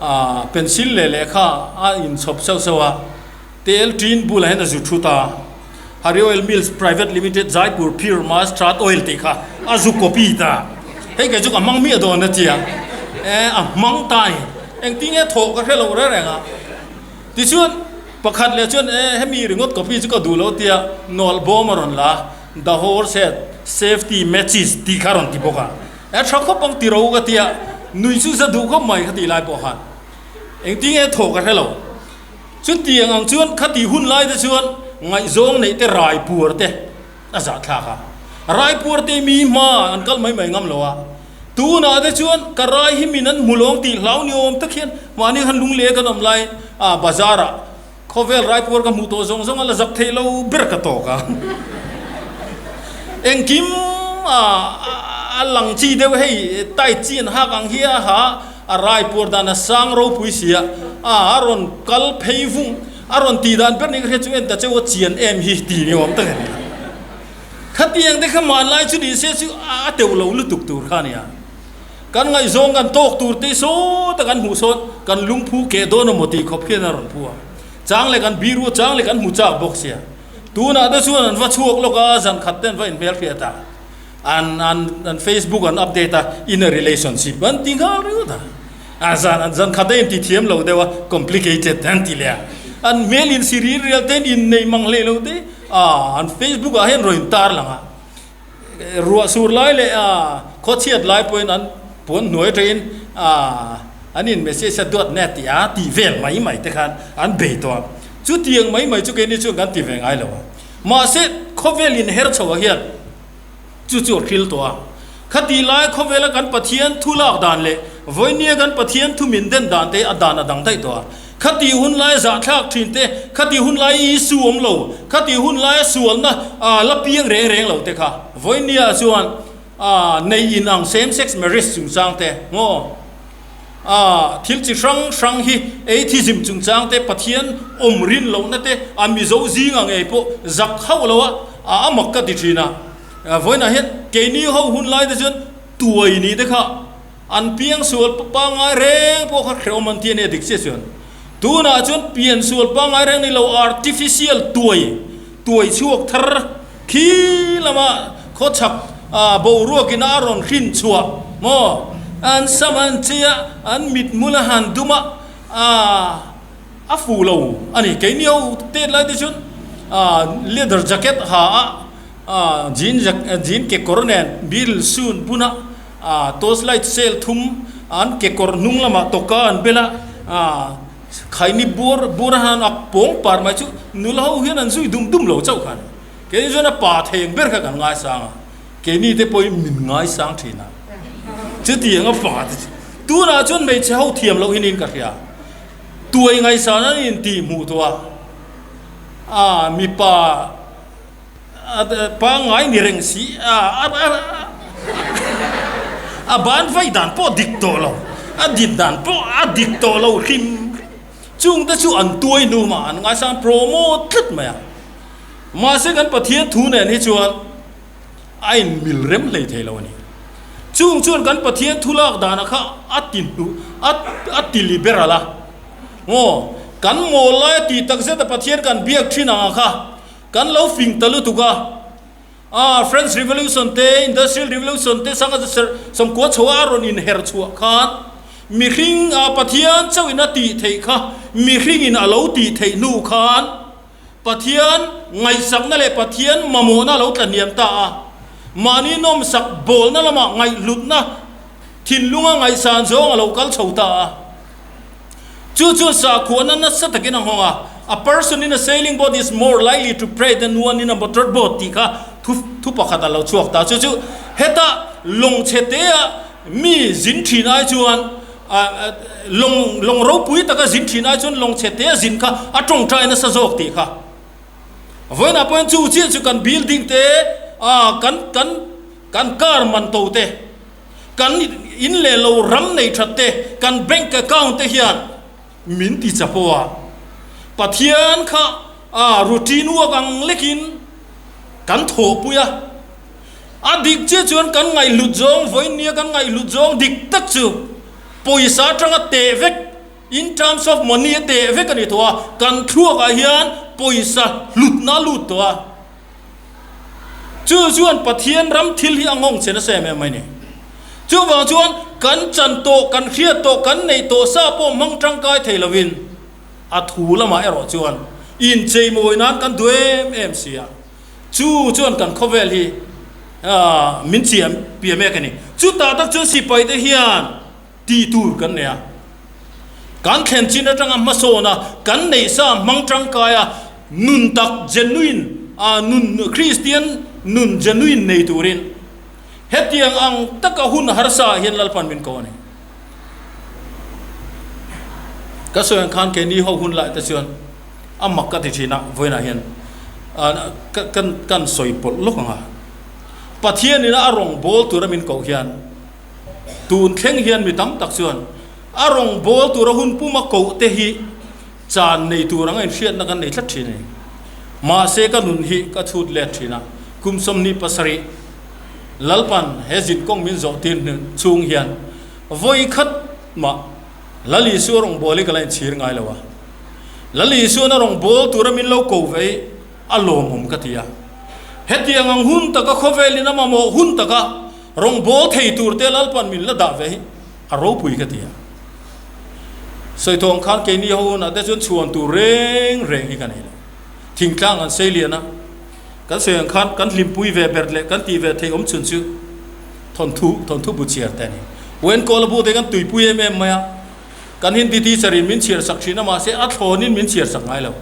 aa pencil leh lehkha a inchhawp sauh sauh a. Tel tin bulah hian a zu thut a, Hari Oil Mills Private Limited Jaipur Pure Mustard Oil tih kha a zu copy ta. Hei kei chu ka hmang miah dawn a tia, e a hmang ta a ni. Engtin nge thawh ka hre lo reng reng a. Tichuan pakhat leh chuan e hemi ringawt copy chu ka duh lo tia nawlh bawm a rawn la a, The Horse Head Safety Matches tih kha a rawn ti bawk a. E tha khawp ang ti ro ka tia, nui chu za duh khawp mai ka tih lai pawh khan. Engtin nge thawh ka hre lo. Chutiang ang chuan khati hun lai te chuan ngaihzawng neih te rai puar te a zahthlak a. Rai puar te mi hma an kal mai mai ngam lo a. Tunah te chuan ka rai hi min an hmu lawng tih hlau ni awm tak hian mahni khan lungleh kan awm lai a bazar ah khawvel rai puar ka hmuh tawh zawng zawng a la zak theih lo ber ka tawk a. Engkim a a lang chi deuh hei tight chi an hak ang hi a ha. A rai puar dan a sang ropui sia, a a rawn kal phei vung, a rawn tih dan ber ni ka hria chu en ta cheu a chian em hi tih ni awm tak a ni. Khatiang te kha hmanlai chu ni se chu a teuh lo lutuk tur kha a nia. Kan ngaihzawng kan tawk tur te saw tak an hmuh sawn kan lungphu keh dawn emaw tih khawp hian a rawn phu a. Chang leh kan biru a, chang leh kan hmu chak bawk sia. Tunah te chuan an va chhuak lawk a, zan khat te an va inhmelhriat a. An an an Facebook an update a, in a relationship an ti nghal ringawt a. A zan an zan khat a inti thiam lo deuh a, complicated an ti leh a. An hmel in si ril rial te in innei mang hlei lo te a an Facebook ah hian rawn intar lang a. Ruah sur lai leh a khawchhiat lai pawhin an puan hnuai atangin a an in message a duat nia tih a tih vel mai mai te khan an bei tawh a. Chutiang mai mai chu keini chuan kan ti ve ngai lo a. Mahse khawvel inher chho ah hian Chu chu a hril tawh a. Khati lai khawvela kan Pathian thu lak dan leh vawinia kan Pathian thu min den dan te a dan a dang daih tawh a. Khati hun lai zahthlak thin te, khati hun lai Isu awm lo, khati hun laia sualna la piang reng reng lo te kha vawinia chuan nei in ang same sex marriage chungchang te maw thil chi hrang hrang hi atheism chungchang te Pathian awm rin lohna te a Mizo zinga ngei pawh zak hauh lo a A a mak ka ti thin a, vawiinah hian keini ho hun lai te chuan tuai ni te kha an piang sual pangngai reng pawh kha hrehawm an ti a nia dik chiah chuan. Tunah chuan pian sual pangngai reng ni lo artificial tuai, tuai chhuak thar khi lama khawchhak boruakin a rawn hrin chhuah maw an sam an chei a, an mithmul a han dum a, A fuh lo a ni. Keini ho tet lai te chuan leather jacket ha a, jean jean kekawr nen bil sun bun a, torch light cell thum an kekawr hnung lamah tawka an bel a, khaini bur bur a han ak pawng par mai chu nula ho hian an zui dum dum lo chauh kha a ni. Keini chuan a pa theng ber kha kan ngaisang a, keini te pawhin min ngaisang thin a, chutiang a pa te chu tunah chuan hmeichhe ho thiam loh hi niin ka hria. Tuai ngaihsan an intih hmuh tawh a, a mipa pangngai ni reng si a, a ban vai dan pawh dik tawh lo, a dit dan pawh a dik tawh lo hrim hrim. Chung te chu an tuai hnu mah an ngaihsan promote tlat mai a. Mahse kan Pathian thu nen hi chuan a inmil rem hlei thei lo a ni. Chung chuan kan Pathian thu lak dana kha a ti hnu a a ti liberal a. Aw, kan mawl lai a tih tak zet a Pathian kan biak thin ang a kha kan lo fing ta lutuk a. Ah, French Revolution te, Industrial Revolution te sanga sawmkua chho a rawn inher chhuah khan mihring a Pathian chauhin a tih theih kha mihringin a lo tih theih hnu khan Pathian ngaihsakna leh Pathian mamawhna a lo tla hniam ta a, mahni nawmsak bawlna lamah ngaihhlutna thinlunga ngaihsan zawng a lo kal chho ta a. Chu chuan sakhuana nasa takin a nghawng a, A person in a sailing boat is more likely to pray than one in a motor boat tih kha thu thu pakhat a lo chhuak ta. Chu chu heta lawng chhe tea mi zin thin ai chuan Lawng lawng ropui taka zin thin ai chuan lawng chhe te a zin kha a tawngtai nasa zawk tih kha. Vawiinah pawhin chu chiah chu kan building te ah kan kan kan car man to te, kan in leh lo ram nei that te, kan bank account te hian min ti chapo a. Pathian kha ah routine work ang lekin kan thawhpui a. A dik chiah chuan kan ngaihhlut zawng, vawinia kan ngaihhlut zawng dik tak chu pawisa atanga teh vek, in terms of money a teh vek a ni tawh a, kan thluakah hian pawisa hlutna a lut tawh a. Chu chuan Pathian ram thil hi a nghawng che nasa em em mai ni. Chuvang chuan kan chan tawh, kan hriat tawh, kan neih tawh sa pawh hmang tangkai thei lovin a thu lamah erawh chuan incheimawi nan kan duh em em si a. Chu chuan kan khawvel hi min chiam piah mek a ni. Chutah tak chuan sipai te hian tih tur kan nei a. Kan thlen chin atanga hmasawn a, kan neih sa hmang tangkai a, nun tak genuine a nun Kristian nun genuine nei turin hetiang ang taka hun harsa ah hian Lalpan min ko a ni. Ka sawi ang khan keini ho hun lai te chuan a mak ka ti thin a, vawiinah hian kan kan sawi pawlh lawk ang a. Pathian ina a rawngbâwl tura min koh hian tun thleng hian mi tam tak chuan a rawngbâwl tura hun puma koh te hi chan nei tur anga inhriatna kan nei tlat thin a ni. Mahse ka nun hi ka chhut let thin a, kum 27 Lalpan he zinkawng min zawh tir chhung hian vawi khat mah Lal Isua rawngbâwl hi ka la inchhir ngai lo a. Lal Isuan a rawngbâwl tura min lo ko ve hi a lawmawm ka ti a. Hetiang ang hun taka khawvelin a mamawh hun taka rawngbâwl thei turte Lalpan min la dah ve hi a ropui ka ti a. Sawithawng khan keini ho hunah te chuan chhuan tur reng reng hi ka nei lo. Thingtlang an sei lian a, kan sawi ang khan kan hlimpui ve ber leh kan tih ve theih awm chhun chu thawnthu, thawnthu bu chhiar te a ni. Uenkawl a bu te kan tuipui em em mai a, kan Hindi teacher in min chhiar sak thin a mahse a thlawnin min chhiar sak ngai lo.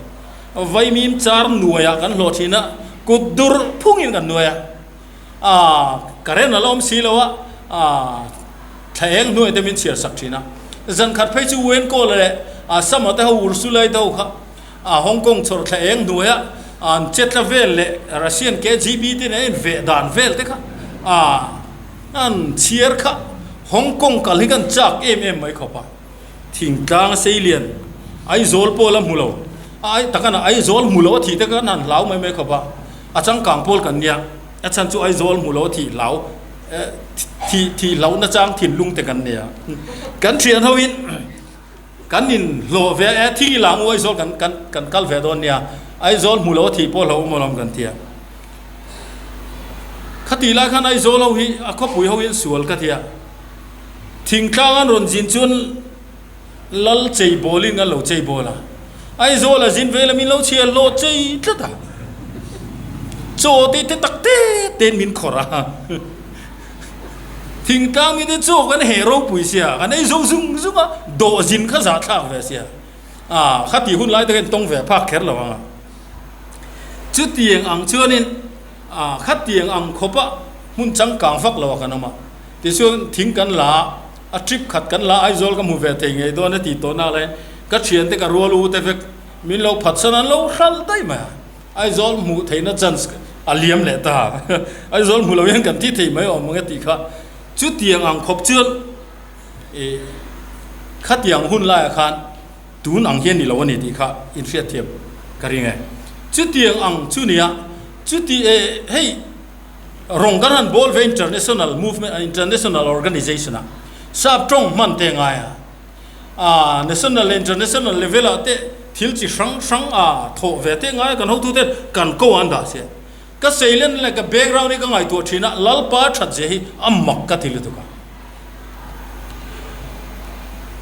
Vaimim char nuaiah kan hlawh thin a, kut dur phungin kan nuai a. Aaa current a la awm si lo a, aaa thla eng hnuai te min chhiar sak thin a. Zan khat phei chu Wenkawl leh a Sama te ho Ursulai te ho kha a Hong Kong chawrh thla eng hnuaia an chetla vel leh Russian KGB te nen a inveh dan vel te kha aaa an chhiar kha Hong Kong kal hi kan chak em em mai khawp a. Thingtlang Seilian Aizawl pawh la hmu lo a takana Aizawl hmu lo a thih te kha kan han hlau mai mai khawp a. A changkang pawl kan nia, a chhan chu Aizawl hmu lo thih hlau, thih thih hlauhna chang thinlung te kan nia. Kan thian ho in kan in hlawh ve a, e thing i lang u Aizawl kan kan kan kal ve dawn nia, Aizawl hmu lo thih pawh hlauh awm alawm kan tia. Khatih lai khan Aizawl ho hi a khawpui ho hi an sual ka tia. Thingtlang an rawn zin chuan Lal chei bawlin an lo chei bawl a, Aizawl a zin ve lamin lo chhiar hlawh chei tlat a, chaw te te tak te tein min khawrh a, thingtlang mite chaw kan heh ropui sia, kan ei zo zung zung a, dawh zin kha zah thlak ve sia, ah khati hun lai te khan tawng ve phak kher lo ang a, chutiang ang chuanin ah khatiang ang khawpa hmun changkang vak lo a kan awm a, tichuan thing kan la a. A trip khat kan la Aizawl ka hmu ve thei ngei dawn a ti tawh nak lai ka thiante ka rual u te vek min lo phatsan an lo hral daih mai a, Aizawl hmuh theihna chance a liam leh ta Aizawl hmu lo hian kan thi thei mai awm ang e tih kha chutiang ang khawp chuan ih khatiang hun laiah khan tun ang hian ni lo a ni tih kha inhriatthiam ka ring e. Chutiang ang chu nia chuti eh hei. Rawng kan han bawl ve international movement international organization ah sap tawng hman te ngai a, ah national leh international level ah te thil chi hrang hrang ah thawh ve te ngai a kan hotu ten kan ko an dah sia. Ka seilen leh ka background hi ka ngaihtuah thin a Lalpa that zia hi a mak ka ti lutuk a.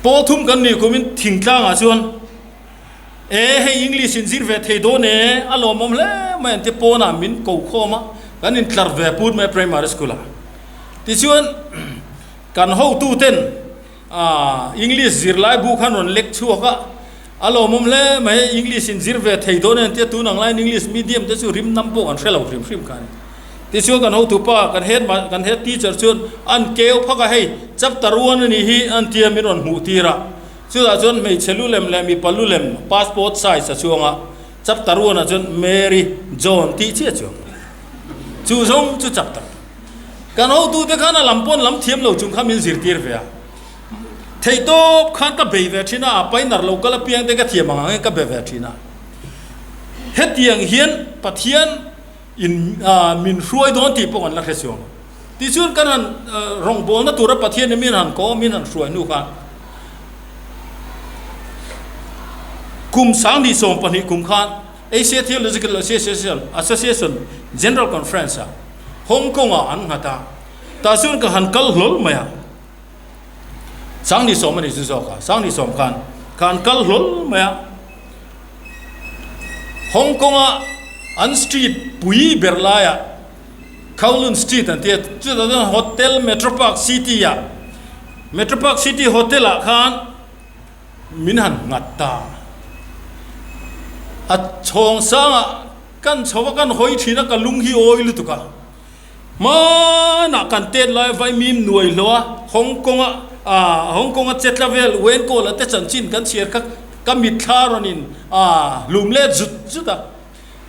Pawl thum kan nih kumin thingtlang ah chuan E hei English in zir ve thei dawn e, a lawmawm hle mai an ti pawnah min ko khawm a, kan intlar ve put mai a primary school ah. Tichuan kan hotu ten English zirlai bu khan rawn lek chhuak a, a lawmawm hle mai e English in zir ve thei dawn e an ti a, tun ang laiin English medium te chu rim nam pawh kan hre lo hrim hrim kha a ni. Tichuan kan hotu pa kan head kan head teacher chuan an keu phak a hei chapter 1 a nih hi an tia min rawn hmuh tir a. Chutah chuan hmeichhe lu lem leh mipa lu lem passport size a chuang a, chapter one ah chuan Mary, John tih chiah chuang. Chu zawng chu chapter. Kan hotute khan a lam pawn lam thiam lo chung kha min zirtir ve a. Theihtawp khan ka bei ve thin a, a painar lo kal apiang te ka thiam ang angin ka be ve thin a. Hetiang hian Pathian in min hruai dawn tih pawh kan la hre chuang. Tichuan kan han rawngbawlna tura Pathian in min han kawm, min han hruai hnu khan kum 2012 kum khan Asia Theological Association Association General Conference ah Hong Kong ah an nghat a, tah chuan ka han kal hlawl mai a, 2010 a ni chu zawk a, 2010 khan ka han kal hlawl mai a. Hong Kong a an street pui ber laiah Kowloon Street an ti a, chutah chuan Hotel Metro Park City ah Metro Park City Hotel ah khan min han nghat ta. A chhawng sangah kan chho a, kan hawi thin a, ka lung hi awi lutuk a. Hmanah kan tet lai vaimim nuai hlawh a, Hong Kong a ah Hong Kong a chetla vel Wenkawl a te chanchin kan chhiar kha ka mitthla rawn in ah hlum let zut zut a.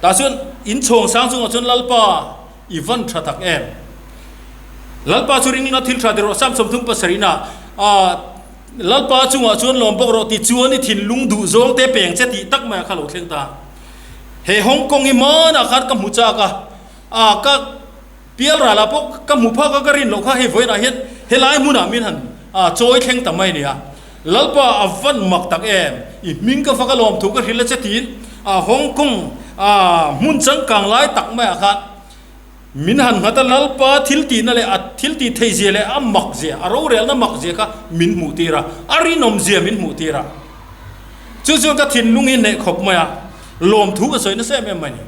Tah chuan in chhawng sang chungah chuan Lalpa i van tha tak em? Lalpa chu ring na thil tha ti rawh Sam 37 ah ah Lalpa chungah chuan lawm bawk rawh ti chuan i thinlung duh zawng te peng che tih tak mai a kha lo thleng ta. He Hong Kong hi hmanah khan ka hmu chak a. A ka pial ral ah pawh ka hmu phak a ka rin loh kha hei vawiinah hian helai hmunah min han a chawi thleng ta mai a ni a. Lalpa a van mak tak em? I hming ka fak a lawm thu ka hrilh a che tiin a Hong Kong a hmun changkang lai tak maiah khan min han nghat a Lalpa thil tihna leh a thil tih theih zia leh a mak zia a rorelna mak zia kha min hmuh tir a, a rinawm zia min hmuh tir a. Chu chuan ka thinlung hi hneh khawp mai a, lawmthu ka sawi nasa em em mai a ni.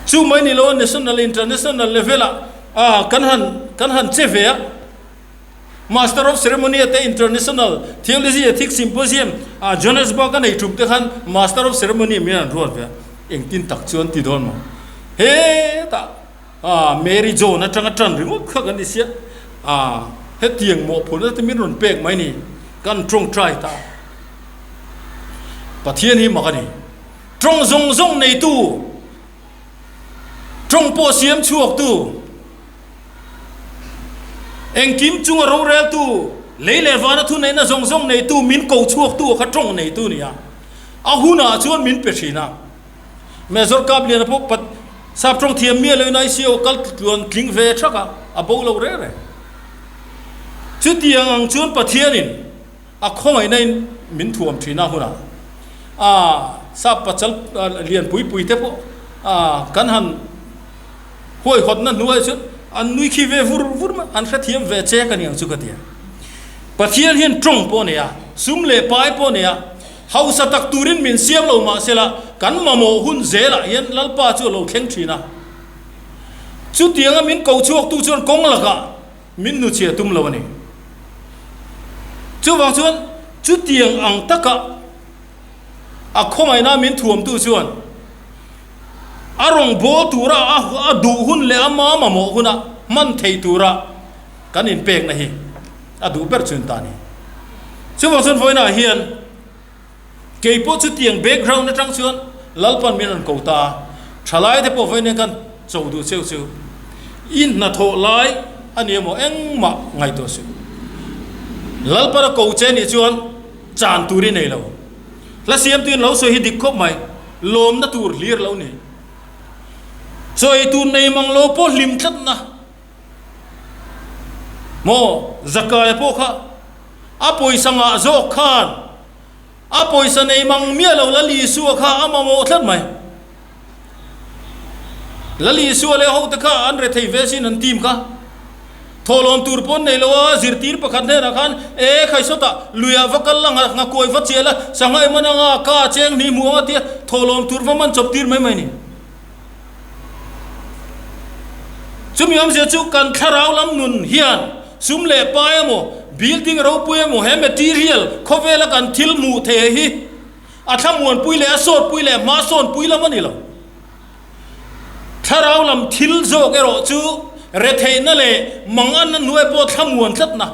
Chu mai ni lo national international level ah kan han kan han che ve a, Master of Ceremony te International Theology Ethics Symposium ah Johannesburg a nei tum te khan Master of Ceremony min han ruat ve a, engtin tak chuan ti dawn maw? Hetah Mary John atanga tan ringawt kha kan ni sia, hetiang mawhphurhna te min rawn pek mai ni, kan tawngtai ta. Pathian hi mak a ni. Tawng zawng zawng neitu, tawng pawh siam chhuaktu, engkim chunga roreltu, lei leh vana thuneihna zawng zawng neitu, min ko chhuaktu a kha tawng neitu nia. A hunah chuan min pe thin a. Major Kapliana pawh pat sap tawng thiam miah loin ICO kal tluan tling ve thak a, a bo lo reng reng. Chutiang ang chuan Pathianin A khawngaihna in min thuam thin a hunah a sap pachal lian pui pui te pawh a kan han huaihawtna hnuaiah chuan an nui khi ve vur vur mai, an hrethiam ve che ka ni ang chu ka ti a. Pathian hian tawng pawh a nei a, sum leh pai pawh a nei a, hausa tak turin min siam lo mahsela kan mamawh hun zelah hian Lalpa chu a lo thleng thin a. Chutianga min ko chhuaktu chuan kawng lakah Min hnuchhia tum lo a ni. Chuvang chuan chutiang ang taka a khawngaihna min thuamtu chuan a rawn bawl tura a duh hun leh a ma mamawh huna hman theih tura kan inpekna hi a duh ber chuan ta a ni. Chuvang chuan vawiinah hian kei pawh chutiang background atang chuan Lalpan min rawn ko ta a, thalai te pawh vawiin kan cho duh cheu chu i hnathawh lai a ni emaw engmah ngaihtuah suh. Lalpan a ko che nih chuan chan tur i nei lo. Hla siamtuin lo sawi hi dik khawp mai, lawmna tur hlir lo ni. Chawi tur nei mang lo pawh hlim tlatna maw Zakaia pawh kha A pawisa ngah zawk khan a pawisa nei mang miah lo Lal Isua kha a mamawh tlat mai. Lal Isua leh hote kha an rethei ve sin an team kha. Thawhlawm tur pawn nei lo a, zirtir pakhat hnenah khan e khai sawtah luiah va kal la nghakuai va chiah la, sangha i man anga ka cheng hnih hmuh anga tia thawhlawm tur va man chawp tir mai mai ni. Chumi awmzia chu kan thlarau lam nun hian sum leh pai emaw, building ropui emaw he material khawvela kan thil hmuh theih hi a thlamuanpui leh a sawtpui leh hma sawnpui lam a ni lo. Thlarau lam thil zawk erawh chu retheihna leh manganna hnuai pawh thlamuan tlatna.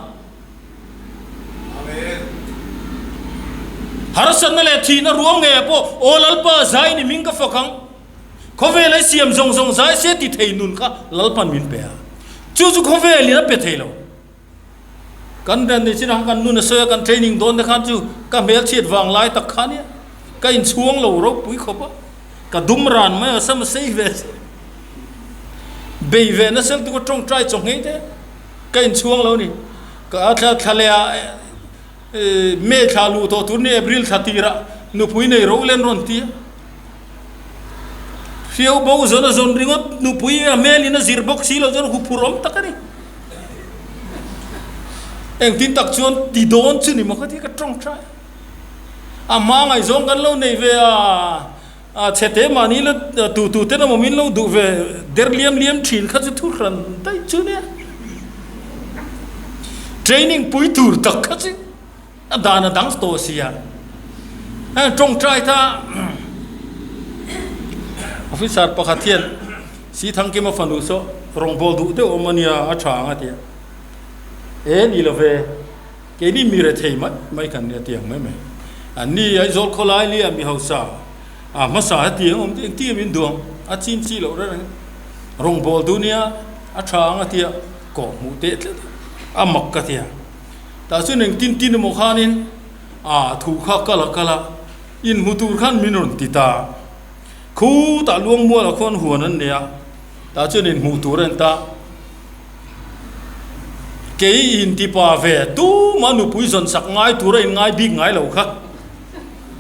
Harsatna leh thihna ruang ngeiah pawh Aw Lalpa zai ni ming ka fak ang. Khawvel ei siam zawng zawng zai se ti thei nun kha Lalpan min pe a. Chu chu khawvel in a pe thei lo. Kan dan ni chin ah kan nun a sawi a kan training dawn te khan chu ka hmelchhiat vang lai tak kha nia. Ka inchhuang lo ropui khawp a. Ka dum ran mai a sam a sei ve se. Bei ve nasa lutuk a tawngtai chaw nghei te. Ka inchhuang lo ni. Ka thla thla leh ah May thla luh tawh tur ni April thla tirah nupui nei ro len rawn ti a. Hriau bo zawn a zawn ringawt nupui a hmel in a zir bawk si lo chuan huphur awm tak a ni. Engtin tak chuan ti dawn chu ni maw ka ti ka tawngtai. A hma ngaihzawng kan lo nei ve a. A chhete mahni la tu tu ten emaw min lo duh ve der liam liam thin kha chu thu hran daih chu nia. Training pui tur tak kha chu A dan a dang tawh sia. Tawngtai ta officer pakhat hian Si Thangkima fanu saw rawngbâwl duh deuh awm a nia a tha ang a ti a. E ni lo ve, keini mi rethei mai mai kan nia tiang mai mai. An ni Aizawl khawlai lia mi hausa a hmasa hetiang awm te engtin min duang a chin chi loh reng reng. Rawngbâwl duh nia a tha ang a ti a, kawh hmuh teh tlat a, a mak ka ti a. Tah chuan engtin tin emaw khanin a thu kha kal a kal a, inhmu tur khan min rawn ti ta. Khutah Luangmualah khuan huan an nei a, tah chuan inhmuh tur a ni ta. Kei intipa ve tuma nupui zawn sak ngai tur a inngai bik ngai lo kha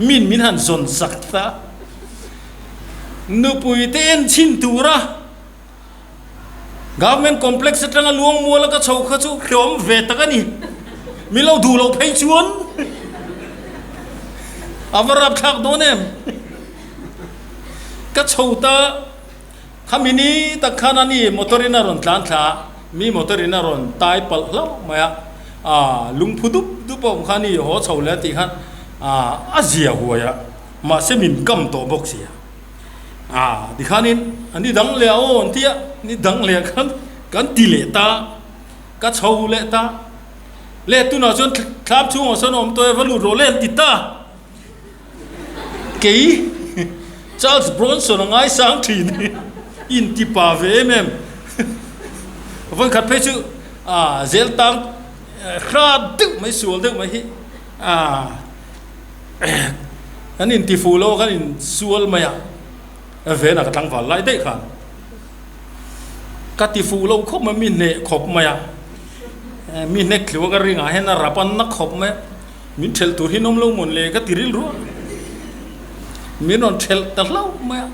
min min han zawn sak ta. Nupui te en chhin tura Government complex atanga Luangmuala ka chho kha chu hlawm ve tak a ni. Min lo duh loh phei chuan a va rapthlak dawn em. Ka chho ta khami ni tak khan a ni motor in a rawn tlan thla a, mi motor in a rawn tai palh hlauh mai a, aa lungphu dup dup a awm kha a ni haw chho leh a tih khan aa a zia huai a, mahse min kam tawh bawk sia. A tikhanin a ni dang leh a aw an ti a, ni dang leh khan kan ti leh ta, ka chho leh ta, leh tunah chuan thlam chhungah sawn a awm tawh e va lut rawh le an ti ta. Kei Charles Bronson a ngaisang thin hi inti pa ve em em. Vawikhat phei chu a zel tang hra deuh mai sual deuh mai hi a. Kan inti fuh lo a kan insual mai a, Vena ka tlangval lai daih khan ka ti fuh lo khawp mai, mi hneh khawp mai a, mi hnek thliu a ka ringah hian a rap a na khawp mai a, min thelh tur hi an awm lo mawn le ka ti rilru a, min rawn thelh ta hlauh mai a,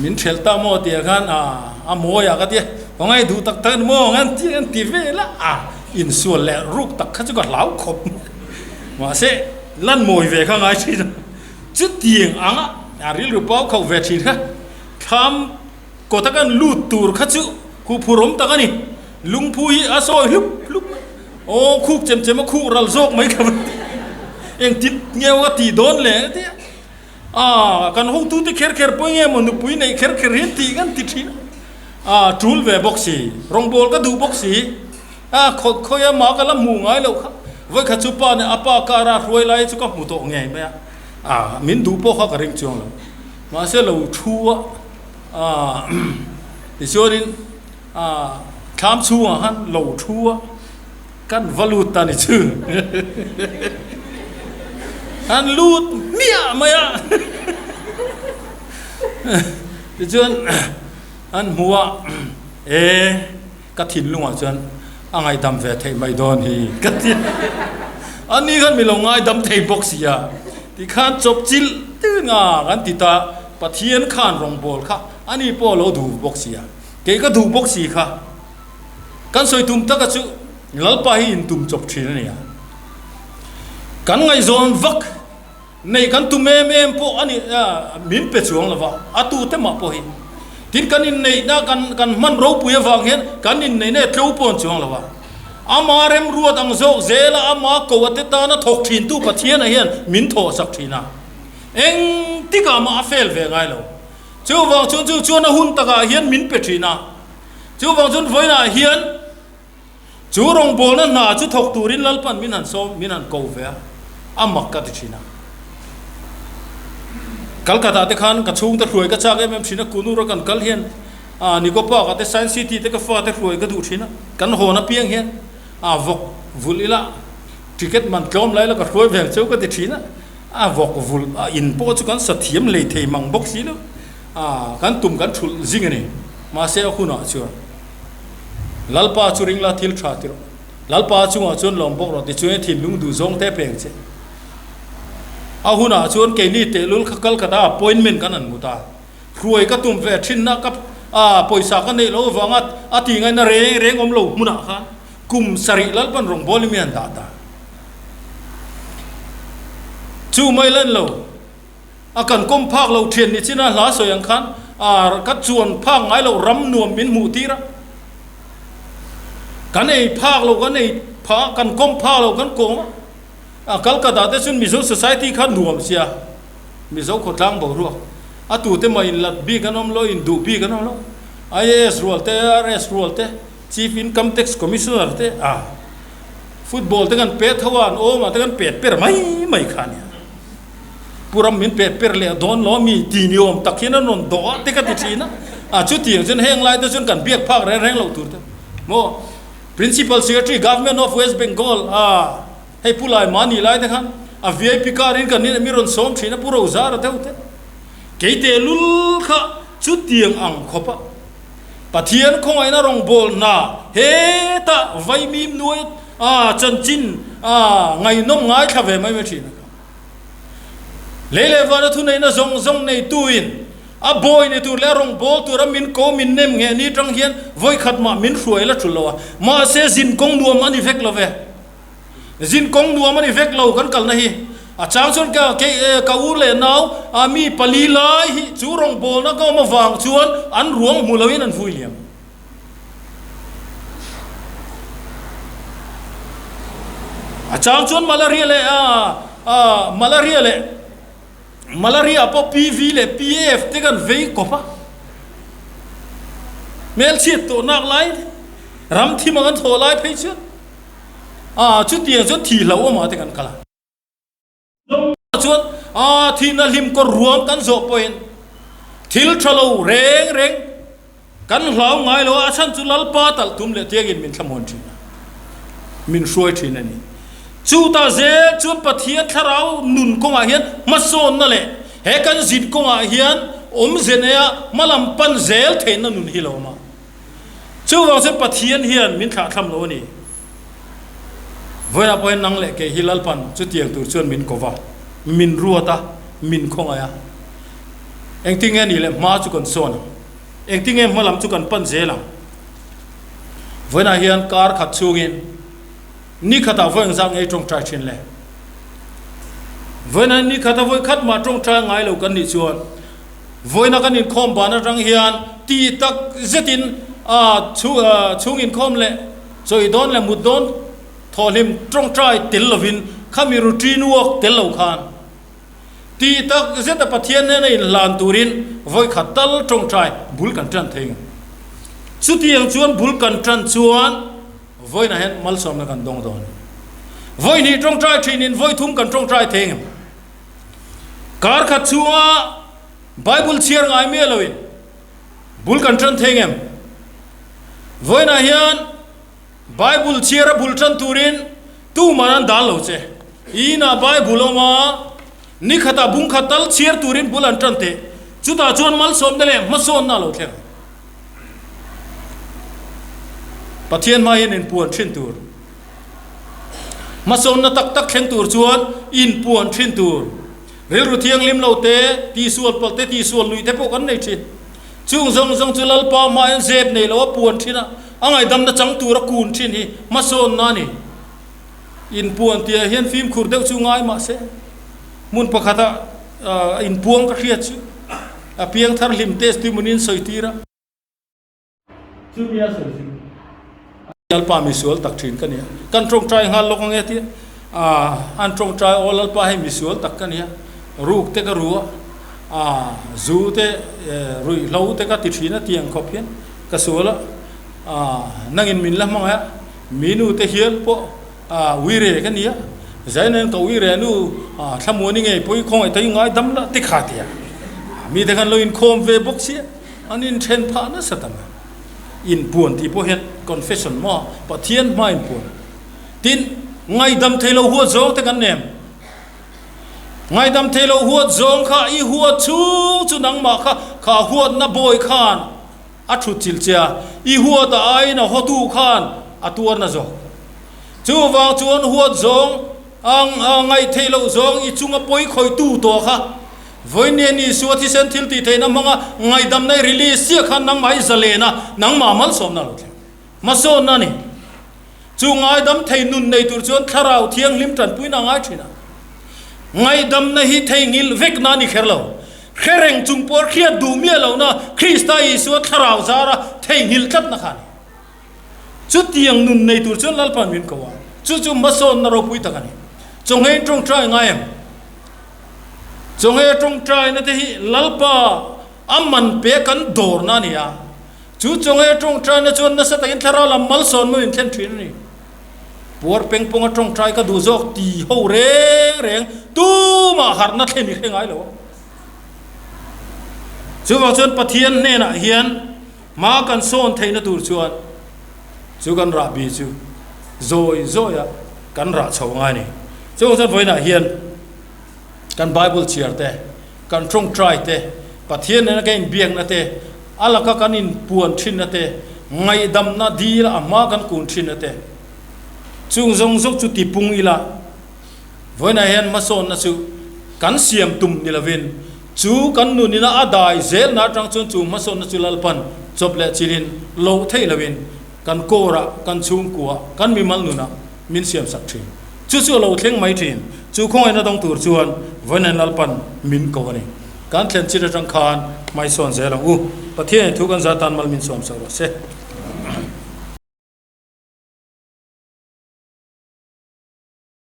min thelh ta maw tih ah khan a mawi ah ka ti a, khawngaih duh tak tak a ni maw an ti an ti vel a, insual leh ruk tak kha chu ka hlau khawp mai. Mahse, lan mawi ve kha ngai thin a, chutiang anga a rilru pau khauh ve thin kha thlam kawta kan lut tur kha chu huphur awm tak a ni. Lungphu hi a sawi hlup hlup mai, aw khuk chem chem a khuh ral zawk mai kha engtin nge a tih dawn le a ti a, a kan hotute kher kher pawh nge maw nupui neih kher kher hi tih kan ti thin a, a tul ve bawk si, rawngbawl ka duh bawk si. A khawt khawi a mah ka la hmuh ngai loh kha. Vawikhat chu pa nih a pa car a hruai lai chu ka hmu tawh ngei mai a, a min duh pawh kha ka ring chuang lo. Mahse lo thu a, a tichuanin a thlam chhungah khan lo thu a, kan va lut ta ni chu. An lut hmiah mai a. Tichuan an hmu a, e. Ka thinlungah chuan a ngaihdam ve theih mai dawn hi ka ti a, ani khan mi lo ngaidam thei bawk si a, tikhan chawp chilh tir nga kan ti ta, Pathian khan rawngbâwl kha ani pawh a lo duh bawk si a, kei ka duh bawk si kha kan sawi tum taka chu Lalpa hi intum chawp thin a ni a, kan ngaihzawn vak Nei kan tum em em pawh a ni a, min pe chuang lo va, a tute mah pawh hi. Tin, kan inneihna kan kan hman ropui avang hian kan inneihna e tlo pawh an chuang lo va. Ama remruat ang zawk zela ama ko ate tana thawk thintu Pathiana hian min thawhsak thin a. Eng tikah mah a fail ve ngai lo. Chuvang chuan chu chuan a hun takah hian min pe thin a. Chuvang chuan vawiinah hian Chu rawngbawlna hna chu thawk turin Lalpan min han sawm, min han ko ve a, a mak ka ti thin a. Kalkata te khan ka chhungte hruai ka chak em em thin a, Kunur a kan kal hian ah Nico Park ah te Science City te ka fate hruai ka duh thin a, kan hawn apiang hian ah vawk vulh ila ticket man tlawm lai la ka hruai ve ang cheu ka ti thin a, a vawk vulh a in pawh chu kan sa thiam hlei thei mang bawk si lo, ah kan tum kan thulh zing a ni, mahse a hunah chuan. Lalpa chu ring la thil tha ti rawh. Lalpa chungah chuan lawm bawk rawh tichuan i thinlung duh zawng te peng che. A hunah chuan keini tehlul kha kal khat a appointment kan han hmu ta. Hruai ka tum ve thin na ka a pawisa ka neih loh avanga a tih ngaihna reng reng awm lo hmunah khan kum sarih Lalpan rawngbawlin mi han dah ta. Chu mai lan lo. A kan kawm phak lo thian ni chin a hla sawi ang khan a ka chuan phak ngai lo ram nuam min hmuh tir a. Kan ei phak lo kan ei phah kan kawm phak lo kan kawm a. A Calcutta te chuan Mizo society kha nuam sia, Mizo khawtlang boruak a tute mah inlat bik an awm lo, induh bik an awm lo. IAS rual te, RS rual te, Chief Income Tax Commissioner te a football te kan pet ho a, an awm a te kan pet per mai mai kha a nia. Pu ram min pet per leh dawn lo mi ti ni awm tak hian an rawn dawh a te ka ti thin a. A chutiang chuan heng lai te chuan kan biak phak reng reng loh tur te maw. Principal Secretary Government of West Bengal a hei Pu Lai Mani lai te khan a VIP car in kan in mi rawn sawm thin a Pu Rozara deuh te kei te lul kha chutiang ang khawp a Pathian khawngaihna rawngbâwl hna hetah vaimim nuai a chanchin a ngaihnawm ngaithla ve mai mai thin a kha. Lei leh vana thuneihna zawng zawng neituin a bawi ni tur leh a rawngbâwl tura min ko min nem ngheh ni tang hian vawikhat mah min hruai la tul lo a, mahse zin kawng nuam a ni vek lo ve. Zin kawng nuam a ni vek lo kan kalna hi. A chang chuan ka kei ka u leh nau a mi pali lai hi chu rawngbawlna ka awm avang chuan an ruang hmu loin an vui liam. A chang chuan malaria leh a a malaria leh malaria pawh PV leh PF te kan vei kawp a. Hmelchhiat tawh nak lai ram thim ang an thawh lai phei chuan A, chutiang chuan thih hlauh awmah te kan kal a. Chungah chuan a thihna hlim kawr ruang kan zawh pawhin thil tha lo reng reng kan hlau ngai lo a, a chhan chu Lalpa talh tum leh tiangin min thlamuan thin a, min hruai thin a ni. Chutah zel chuan Pathian thlarau nun kawngah hian hmasawnna leh he kan zin kawngah hian awmze neia hmalam pan zel theihna nun hi lo awm a. Chuvang chuan Pathian hian min thlahthlam lo a ni. Vawiinah pawh hian nang leh kei hi Lalpan chutiang tur chuan min ko va, min ruat a, min khawngaih a. Engtinge ni leh hma chu kan sawn ang? Engtinge hma lam chu kan pan zel ang? Vawiinah hian kar khat chhungin ni khatah vawi engzat ngei tawngtai thin le? Vawiinah ni khata vawi khat mah tawngtai ngai lo kan nih chuan Vawiina kan inkhawm ban atang hian ti tak zetin a chhung inkhawm leh chawi dawn leh mut dawn thawhhlim tawngtai tel lovin khami routine work tel lo khan ti tak zeta Pathian nena inhlan turin vawikhat tal tawngtai bul kan tan thei ang. Chutiang chuan bul kan tan chuan vawiinah hian malsawmna kan dawng dawn. Vawihnih tawngtai thinin vawithum kan tawngtai thei ang. Kar khat chhunga Bible chhiar ngai miah loin bul kan tan thei ngem? Vawiinah hian Bible chhiara bul tan turin tuman an dal lo che. Inah Bible awm a, ni khatah bung khat tal chhiar turin bul an tan teh. Chutah chuan malsawmna leh hmasawnna a lo thleng. Pathian hma hian inpuan thin tur. Hmasawnna tak tak thleng tur chuan inpuan thin tur. Rilru thianghlim lo te, tihsual palh te, tihsual luih te pawh kan nei thin. Chung zawng zawng chu Lalpa hmain zep nei lo a puan thin a, a ngaihdamna chang tur a kun thin hi hmasawnna a ni. Inpuan tihah hian fimkhur deuh chu ngai mah se, hmun pakhata inpuang ka hriat chu a piangthar hlim testimony an sawi tir a. Chumi a sawi chu Lalpa misual tak thin ka nia. Kan tawngtai nghal lawk ange tia an tawngtai aw Lalpa hei misual tak ka nia. Ruk te ka ru a, zu te ruihhlo te ka ti thin a tiang khawp hian ka sual a, nangin min la hmangaih a, minu te hial pawh uire ka nia. Zainain ka uire nu thlamuani ngei pawh i khawngaih ta i ngaidam la ti kha tia. Mite khan lo inkhawm ve bawk sia. An inthen phah nasa ta mai. Inpuan tih pawh hian confession maw Pathian hma inpuan. Tin, ngaidam thei lo huat zawng te kan nem. Ngaidam thei lo huat zawng kha i huat chhung chu nangmah kha kha huatna bawi khan a thut chilh che a, i huat a aiin a hawtu khan a tuarna zawk. Chuvang chuan huat zawng ang ngaih theih loh zawng i chunga pawi khawitu tawh kha Vawinia ni Isua thisen thil tih theihna hmanga ngaihdamna i release chiah khan nangmah i zalen a, nangmah malsawmna a lo thleng. Hmasawnna a ni. Chu ngaidam thei nun nei tur chuan Thlarau Thianghlim tanpuina a ngai thin a. Ngaihdamna hi theihnghilh vekna a ni kher lo. Hre reng chung pawh hriat duh miah lohna Krista Isua Thlarau zara theihnghilh tlatna kha a ni. Chutiang nun nei tur chuan Lalpa min ko a, chu chu hmasawnna ropui tak a ni. Chawnghei tawngtai ngai em? Chawnghei tawngtaina te hi Lalpa a man pe kan dawrna a ni a. Chu chawnghei tawngtaina chuan nasa takin thlarau lam malsawn maw inthlen thin a ni. Puar pengpawnga tawngtai ka duh zawk ti ho reng reng tumah harhna thlen i hre ngai lo a. Chuvang chuan Pathian hnenah hian hma kan sawn theihna tur chuan chu kan rahbi chu zawi zawia kan rah chho ngai a ni. Chuvang chuan vawiinah hian kan Bible chhiar te, kan tawngtai te, Pathian nena kan inbiakna te, a laka kan inpuan thinna te, ngaihdamna dila a hma kan kun thinna te, chung zawng zawng chu tipung ila. Vawiinah hian hmasawnna chu kan siam tum ni lovin chu kan nunina a dai zelna atang chuan chu hmasawnna chu Lalpan chawp leh chilin loh theih lovin kan kawrah, kan chhungkuah, kan mimal nunah min siamsak thin. Chu chu a lo thleng mai thin. Chu khawngaihna dawng tur chuan vawiinah Lalpan min ko a ni. Kan thlen chin atang khan hmaisawn zel ang u. Pathianin thu kan zah tan mal min sawm sak rawh se.